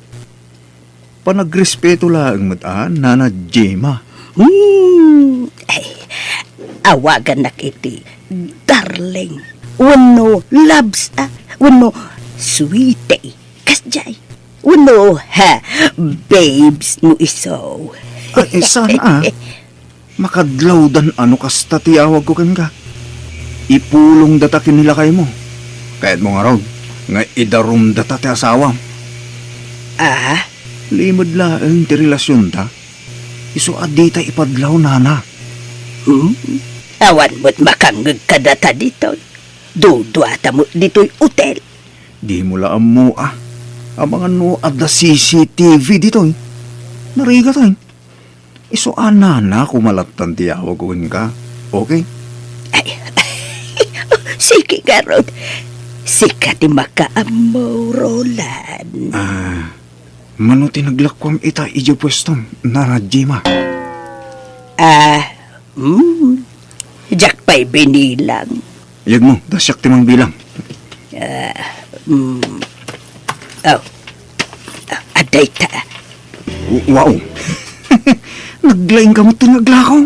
Panagrespeto laeng met a, Nana Jima. Hmm, ay, awagannak iti darling, wenno loves, a, wenno sweetie. Kasdiay. Wenno, ha, babes no isu. Ay, saan a? Makadlawdan a no kasta ti yawagko kenka. Ipulongdata ken ni lakaymo. Kayatmo ngarud nga idarumdata ti asawam. Ah? Limed laeng ti relasionta. Isu a dita ipadlaw, nana. Hmm? Awan met makangngeg kadata ditoy. Duduata met ditoy otel. Dimo la ammo a. Amangan no adda C C T V ditoy. Narigat, ay. Isu a nana koma lattan ti yawagko kenka. Okay? Ay, sige ngarud. Sika ti makaammo, Roland. Ah, mano ti naglakuam ita idiay puestom, Nana Jema? Ah, hmm. Diak pay binilang. Yagmo, ta siak ti mangbilang. Ah, hmm. Oh. Ah, adda ita. W-, wow. Naglaing ka met ti naglakaw.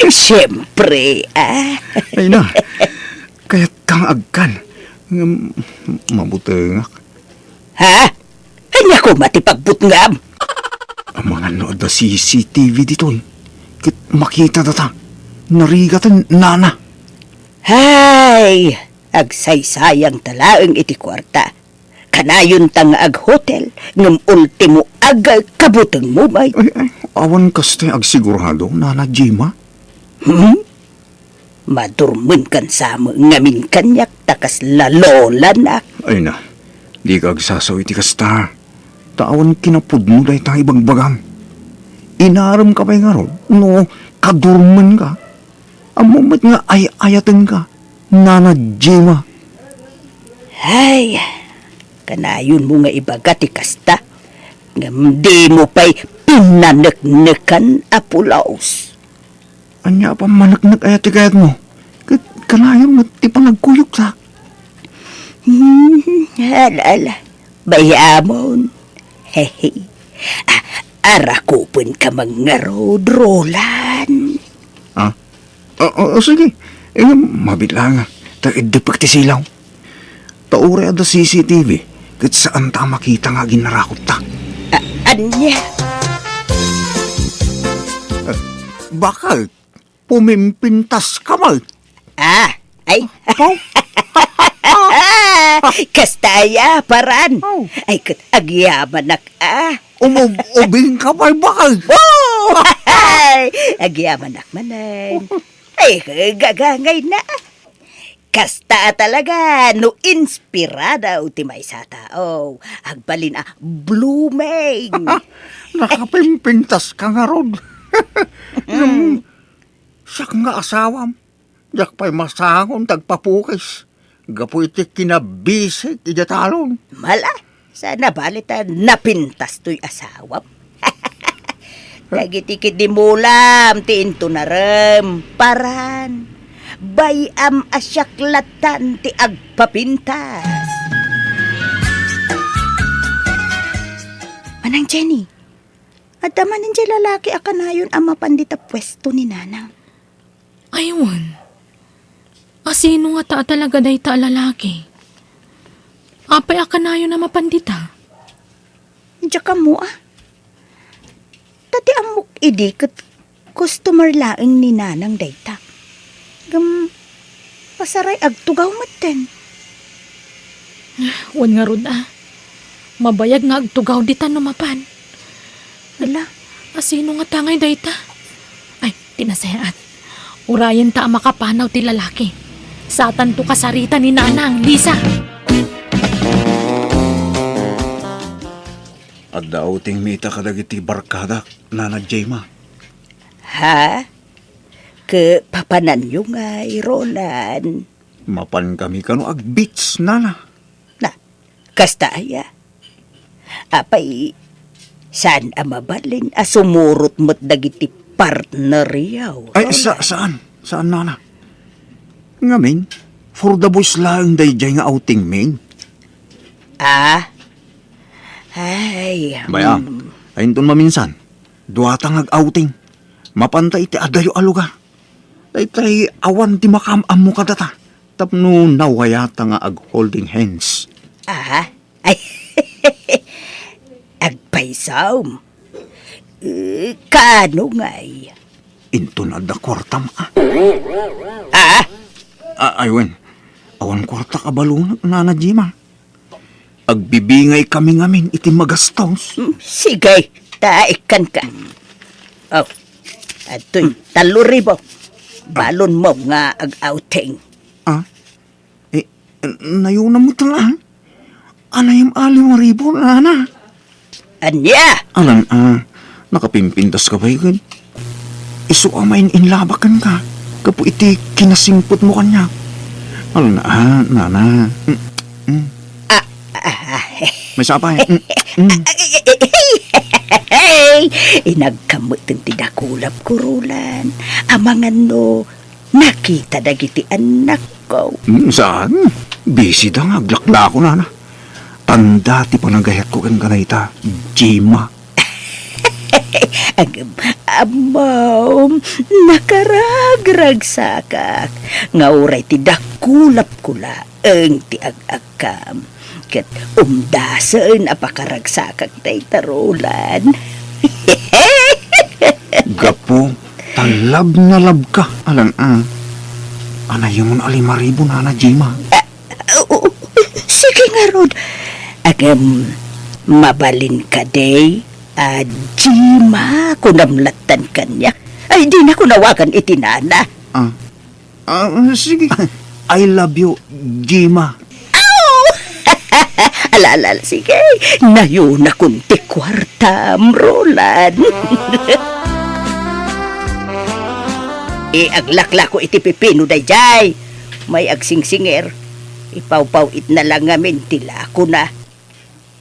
Siyempre, ah. Ay na. Kayat kang agkan. Ngem, mabutengak. Ha? Ania koma ti pagbutngam? Amangan no adda C C T V ditoy. Ket makita data. Narigaten, Nana. Hay, agsaysayang ta laeng iti kuarta. Kanayonta nga aghotel, ngem ultimo agkabutengmo met. Ay, ay, awan kasta agsigurado, Nana Jema? Hmm? Madurmenkan sa met ngamin kaniak ta kasla lolanak. Ay na, dika agsasaw iti kasta. Ta awan kinapudno dayta ibagbagam. Inaremka pay ngarud no kadurmenka. Ammom met nga ay-ayatenka, Nana Jema. Ay, kanayonmo nga ibaga ti kasta, ngem dimo pay pinaneknekan a pulos. Ania a pammaneknek aya ti kayatmo? Ket kanayon met ti panagkuyogtak. Hmm, ala, ala. Bay-amon. Hehe. Ah, arakupenka met ngarud, Roland. Ah? O, o, o, sige. Eh, mabit lang, ah. Ta iddepek ti silaw. Ta uray adda C C T V, ket saan ta a makita nga aginnarakopta. A-, ania? Eh, bakit? Pumimpintas ka man. Ah, ay. Apo? Kasta aya, paran. Oh. Ay, ket agyamanak, ah. Umub-ubing ka pay bakal. Oh! Ay, agyamanak manen. Ay, gagangay na. Kasta talaga, no inspirado ti maysa a tao, agbalin a blooming. Nakapimpintas ka ngarud. Mm. Siak nga asawam, diak pay masangon ti agpapukis gapu iti kinabisik idiay talon. Mala, saan a bali ta napintas toy asawam. Dagiti kidimulam ti intunarem, paran. Bay-am a siak lattan ti agpapintas. Manang Jenny, adda manen diay lalaki a kanayon a mapan dita puesto ni Nanang? Ay, wen. A sino ngata a talaga dayta a lalaki? Apay a kanayon a mapan dita? Diak ammo, a. Ta ti ammok idi ket customer laeng ni Nanang dayta. Ngem, pasaray agtugaw metten. Wen ngarud, a. Mabayag nga agtugaw ditan no mapan. Ala. A sino ngata ngay dayta? Ay, ti nasayaat. Urayenta a makapanaw ti lalaki. Satanto kasarita ni Nanang, Lisa. Adda outing mi ita kadagiti barkadak, Nana Jema. Ha? Ket papananyo ngay, Roland? Mapan kami kano ag-beach, Nana. Na, kasta aya? Apay, saan a mabalin a sumurot met dagiti partneryo, Ay, Roland? sa-, saan? Saan, Nana? Ngamin, for the boys laeng daydiay nga outing min. Ah? Ay, Bay-am, mm. Ay, inton maminsan, duata nga ag-outing. Mapanta iti adayo a lugar. Daytay awan ti makaam-ammo kadata tapno nawayata nga ag-holding hands. Ah? Ay, agpaysom. Eh, kaano ngay? Inton adda kuartam, a. Ah? A-, ay, wen. Awan kuartak a balonek, Nana Jema. Agbibingay kami ngamin iti magastos. Hmm, sige, ta ikkanka. Oh, adtoy, hmm, tallo ribu. Balonmo nga ag-outing. Ah? Eh, nayonam met lang. Anayam a lima ribu, Nana. Ania? Alan, a, nakapimpintas ka pay ket isu a maininlabak kenka gapu iti kinasingpetmo kaniak. Ala na, ah, nana. Mm, mm. Ah, ah, ah. May sapay. Mm, mm. Ay, inagkameten ti dakulap ko, Roland. Amangan no nakita dagiti annakko. Mm, saan? Busy da nga aglaklako, nana. Tanda ti panagayatko kenka dayta, Gemma. Agem, amom, nakaragragsakak nga uray ti dakulapko laeng ti ag-agkam. Ket umdasen a pakaragsakak dayta, Roland. Gapu ta love na love ka, alan, ah. Anayon a lima ribu, nana Gemma. Ah, Oo, sige ngarud. Agem, mabalin kadi a Gemma kunam lattan kaniak. Ay, dinako awagan iti nana. Ah, ah, sige. I love you, Gemma. Aw! Ala, ala, ala, sige. Nayonakon ti kuartam, Roland. E, aglaklako iti pipino dayjay. May agsingsingir. Ipawpaw-itna lang ngamin ti lakona.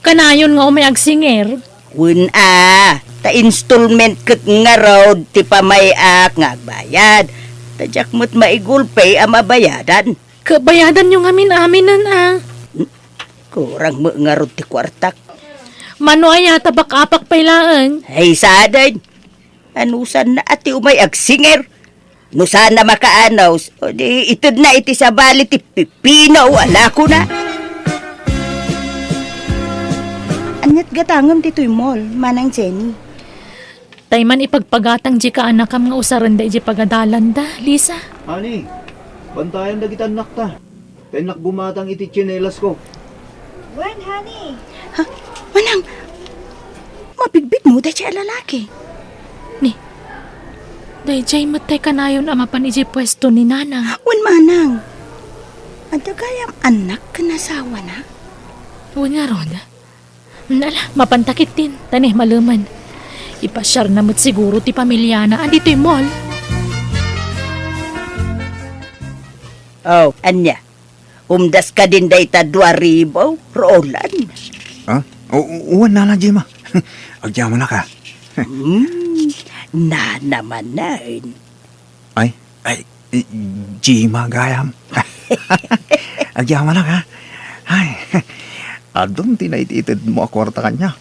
Kanayon nga umay agsingir? Wen a, ta installment ket ngarud ti pamay-ak nga agbayad. Ta diak met maigulpi a mabayadan. Ket bayadanyo ngamin aminen a. Hmm? Kurang met ngarud ti kuartak. Mano aya ta bak-apak pay laeng? Ay, sadin. Anusanna a ti umay agsingir? No saan a makaanus, o di itedna iti sabali ti pipino a lakona. Ania't gatangem ditoy mall, Manang Jenny? Tay man ipagpagatang di kaanakam nga usarenda iti pagadalanda, Lisa. Honey, bantayan dagiti annakta. Tay innak gumatang iti tsinelas ko. Wen, honey. Ha? Manang, mabigbigmo daydiay a lalaki? Ni, daydiay met tay kanayon a mapan idiay puesto ni Nanang. Wen, Manang. Adda gayam annak ken asawana? Wen ngarud. Ala, mapanta ketdin, ta ne, malemen. Ipasiarna met siguro ti pamiliana a ditoy mall. Oh, ania? Umdas kadin dayta dua ribu, Roland? Ah? O, o, wen, Nana Gemma. Agyamanak a. Hmm, nana manen. Ay, ay, Gemma gayam. Agyamanak a. Ay, adun ti naititedmo a kuarta kaniak.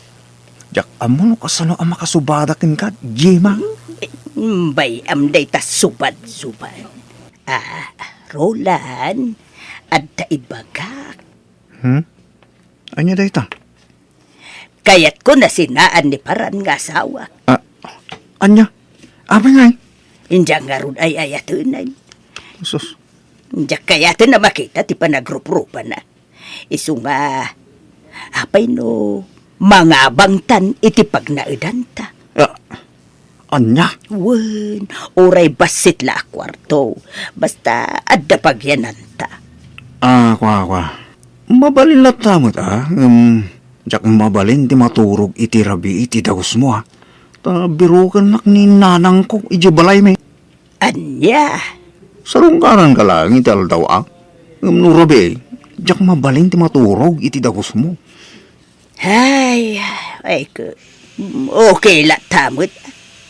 Diak ammo no kasano a makasubadak kenka, Gemma. Hmm, bay-am dayta subad-subad. Ah, Roland, adda ibagak. Hmm? Ania dayta? Kayatko a sinaan ni Paran nga asawak. Ah, ania? Apay ngay? India ngarud ay-ayatenen. Sus. India kayaten a makita ti panagruprupana. Isu nga, apay no mangabangtan iti pagnaedanta? Ah, Ania? Wen, uray bassit la a kuarto. Basta adda pagyananta. Ah, kua, kua. Mabalin latta met a, ngem diak mabalin ti maturog iti rabii ti dagusmo a. Ta birokennak ni nanangko idiay balaymi. Ania? Sarungkaranka laeng iti aldaw a. Ngem no rabii, diak mabalin ti maturog iti dagusmo. Ay, ay, ke-, okay latta met.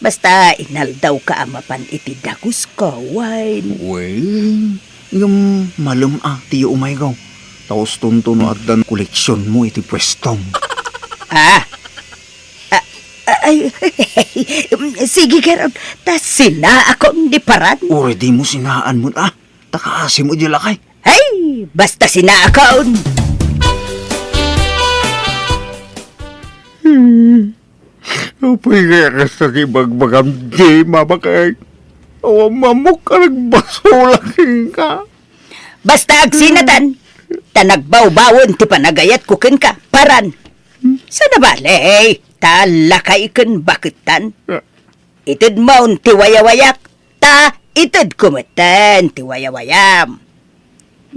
Basta inaldawka a mapan iti dagusko, wen. Wen, ngem malem a ti umayko. Ta ustonto no addan koleksionmo iti puestom. Ah, ah, ah, ay, sige, garud, ta sinaakon ni Paran. Uray dimo sinaan met a. Ta kaasimo idiay lakay. Ay, basta sinaakon. Hmm. Apay kaya kasta ti ibagbagam, Gemma, bakay? Awan mamok a nagbasolak kenka. Basta agsinatan, ta nagbawbawen ti panagayatko kenka, Paran. Sana bale, ta lakay ken baketan. Ah. Itedmon ti wayawayak, ta itedko metten ti wayawayam.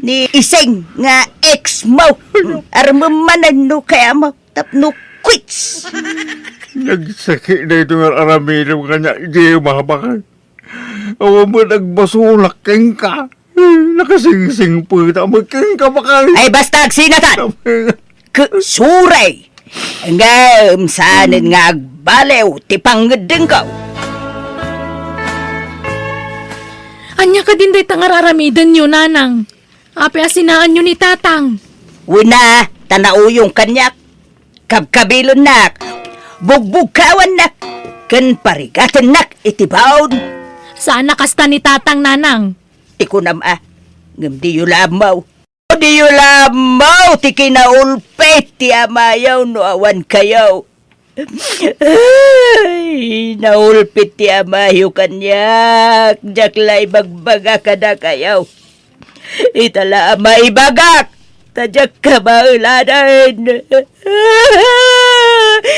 Ni Iseng nga ex mo, armem manen no kayam tapno quits. Nagsakit daytoy nga aramidem kaniak, Gemma, bakay. Awan met nagbasolak kenka. Nakasingsingpet a met kenka, bakal. Ay, basta agsinatan! Ke, suray! Ngem saanen nga agbaliw ti pangngeddengko. Ania kadin dayta nga ar-aramidenyo, nanang? Apay a sinaanyo ni tatang? Wen a, ta nauyong kaniak. Kabkabilennak, bugbugkawannak, ken parigatennak iti baon. Saan a kasta ni tatang, nanang. Ti kunam a, ngem diyo la ammo. Diyo la ammo ti kinaulpit ti amayo no awan kayo. Ay, naulpit ti amayo kaniak, diak la ibagbaga kadakayo. Ita la a maibagak, ta diak kabaelanen.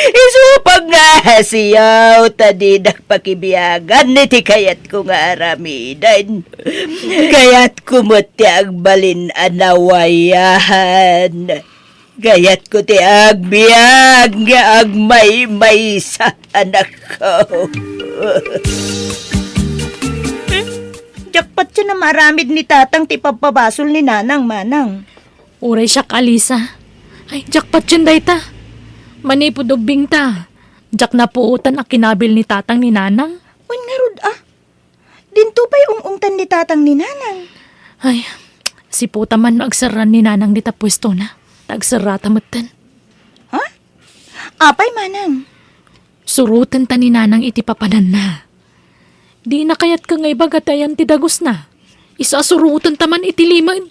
Isu pagngasiyo, ta dinak pakibiagan iti kayatko nga aramiden. Kayatko met ti agbalin a nawayan. Kayatko ti agbiag nga agmaymaysa, anakko. Diak patien a maaramid ni tatang ti pabbabasol ni nanang, manang. Uray siak, Alisa. Ay, diak patien dayta. Manipud ubbingta, diak napuotan a kinabil ni tatang ni nanang. Wen ngarud a, dinto pay ung-ungtan ni tatang ni nanang. Ay, sipota man no agserran ni nanang dita puestona. Ta agserrata metten. Ha? Apay, manang? Surotenta ni nanang iti papananna. Dina kayatko nga ibaga ti ayan ti dagusna. Isu a surotenta man iti limed.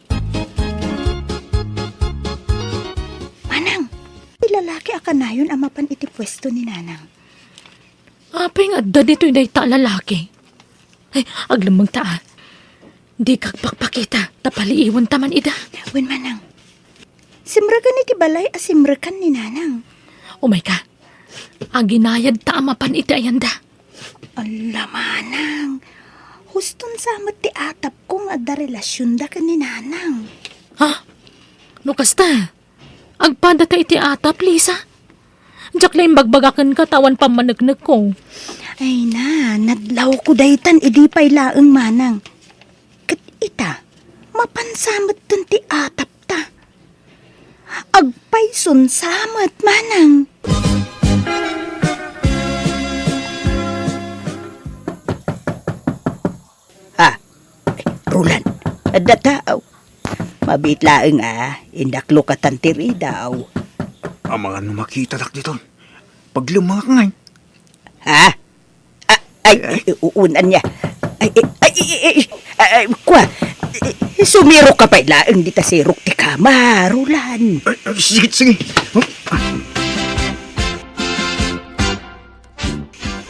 Manang, ti lalaki a kanayon a mapan iti puesto ni nanang. Apay nga adda ditoy dayta a lalaki? Ay, aglemmengta a. Dika agpakpakita, ta paliiwenta man ida. Wen, manang. Simrekan iti balay a simrekan ni nanang. Umayka. Aginayadta a mapan iti ayanda. Alla, manang. Huston sa met ti atapko nga adda relasionda ken ni nanang. Ha? No kasta, agpadata iti atap, Lisa? Diak la imbagbaga kenka ta awan pammaneknekko. Ay na, nadlawko daytan idi pay laeng, manang. Ket ita, mapan sa metten ti atapta. Agpayson sa met, manang. Ah, ay, Roland, adda tao. Mabiit laeng a, innak lukatan ti ridaw. Amangan no makitadak diton. Paglemmengak ngay. Ha? Ah, ay, ay, uun ania. Ay, ay, ay, ay, ay, ay, ay, kua. Sumirok ka pay laeng dita sirok ti kama, Roland. Ay, ay, sige, sige. Huh?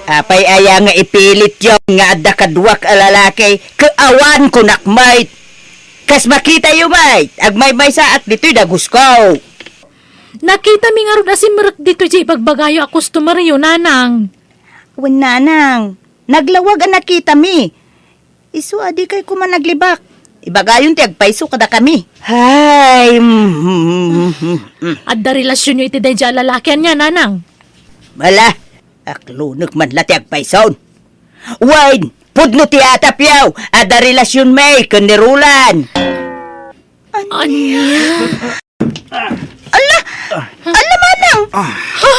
Apay aya nga ipilityo nga adda kaduak a lalaki, ket awan kunak met. Kas makitayo met, agmaymaysaak ditoy dagusko. Nakitami ngarud a simrek ditoy diay ibagbagayo a customeryo, nanang. Wen, nanang, naglawag a nakitami. Isu a dikay koma naglibak. Ibagayon ti agpayso kadakami. Hay, mm, mm, mm, mm. Adda relasionyo iti daydiay a lalaki ania, nanang? Ala, aklonek man la ti agpayson. Wen, pudno ti atapyo, adda relasionmi ken ni Roland. Ania? Alla! Alla, manang! Ah. Ha?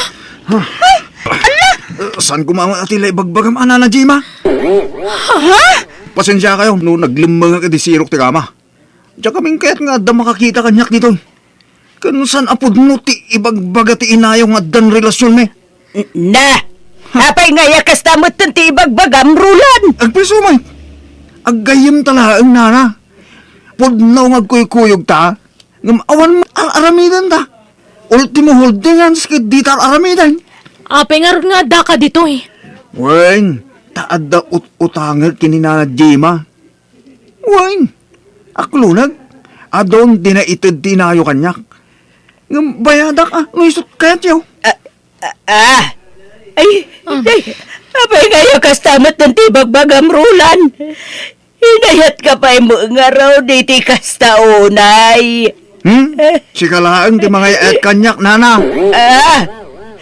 Ay, alla! Eh, saan ko mamati la ibagbagam, a Nana Jima? Ha? Pasensiakayo no naglemmengak iti sirok ti kama. Diak amin kayat nga adda makakita kaniak diton. Ken saan a pudno ti ibagbaga ti inayo nga addan relasionmi? N-, na! Apay nga aya kasta metten ti ibagbagam, Roland? Agpayso met. Aggayyemta laeng, nana. Pudno nga agkuykuyogta, ngem awan met ar-aramidenta. Ultimo holdingans ket dita ar-aramiden. Apay ngarud nga addaka ditoy? Wen, ta adda ut-utangek ken ni Nana Jima. Wen, akloneg, adun ti naited ti inayo kaniak. Ngem bayadak a, no isut kayatyo. Ah, ah, ah. Ay, ah. Ay, apay nga aya kasta met ti ibagbagam, Roland? Inayatka pay met ngarud iti kasta unay. Hmm? Sika laeng ti mangay-ayat kaniak, nana. Ah.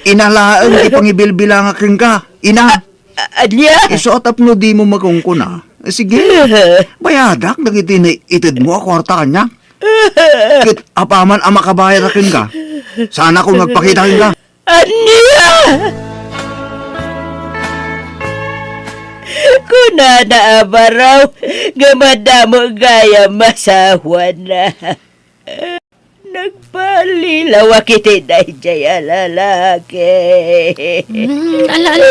Ina laeng ti pangibilbilangak kenka, ina. A-, ania? Isu a tapno dimo makunkuna, Sige, bayadak dagiti naitedmo a kuarta kaniak. Ket apaman a makabayad kenka, saanakon nga agpakita kenka. Ania? Kunana a baro nga madamo gayam masawana. Nagpalilawak iti daydiay a lalaki. Mm, ala, ala.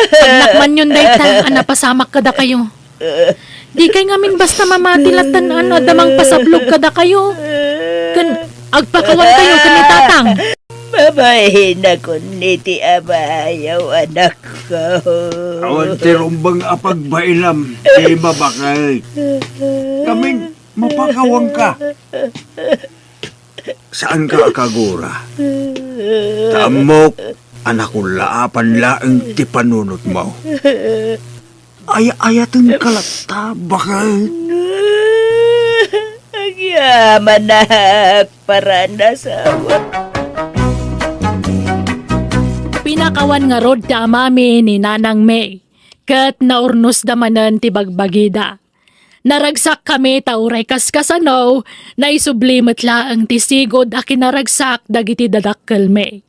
Pagnamanyon dayta a napasamak kadakayo. Di kay ngamin basta mamati latta no adda mangpasablog kadakayo. Ken agpakawankayo ken ni Tatang. Mabainakon iti amayo, anakko. Awan ti rumbeng a pagbainam, di mabakay. Ngamin, mapakawanka. Saanka a kagura. Ta ammok a nakullaapan laeng ti panunotmo. Ay-ayatenka latta, baket. Agyamanak, paranasawa. Pinakawan ngarud ti amami ni Nanang May, ket naurnosda manen ti bagbagida. Naragsakkami ta uray kaskasano, naisubli met laeng ti sigud a kinaragsak dagiti dadakkelmi.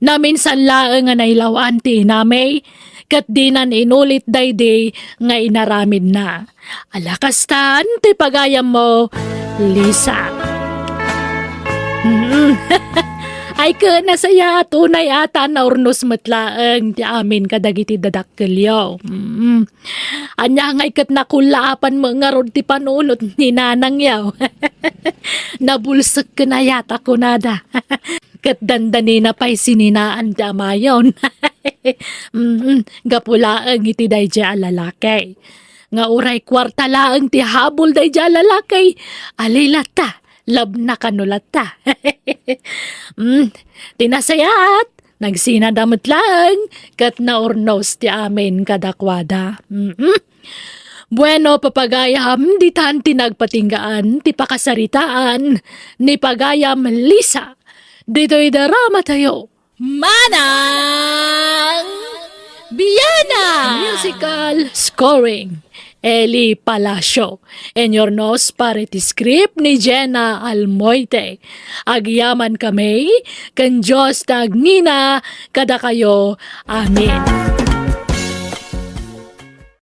Naminsan laeng a nailaw-an ti inami, ket dinan inulit daydi nga inaramidna. Ala kastan ti pagayammo, Lisa. Mm. Ay, ket nasayaat unay a ta naurnos met laeng ti amin kadagiti dadakkelyo. Mm. Ania ngay ket nakullaapan met ngarud ti panunot ni Nanangyo. Nabulsek ken ayat a kunada. Ket dandanina pay sininaan ti amayon. Mm, gapu laeng iti daydiay a lalaki. Nga uray kuarta laeng ti habol daydiay a lalaki, ali latta, labna kano latta. Mm, ti nasayaat, nagsinada met laeng, ket naurnos ti amin kadakuada. Mm. Bueno, papagayam, ditan ti nagpatinggaan ti pakasaritaan ni pagayam Lisa. Ditoy daramatayo. Manang Biana! Musical scoring, Eli Palacio. Inurnos para iti script ni Jenna Almoite. Agyaman kami, ken Dios ti agngina kadakayo. Amen.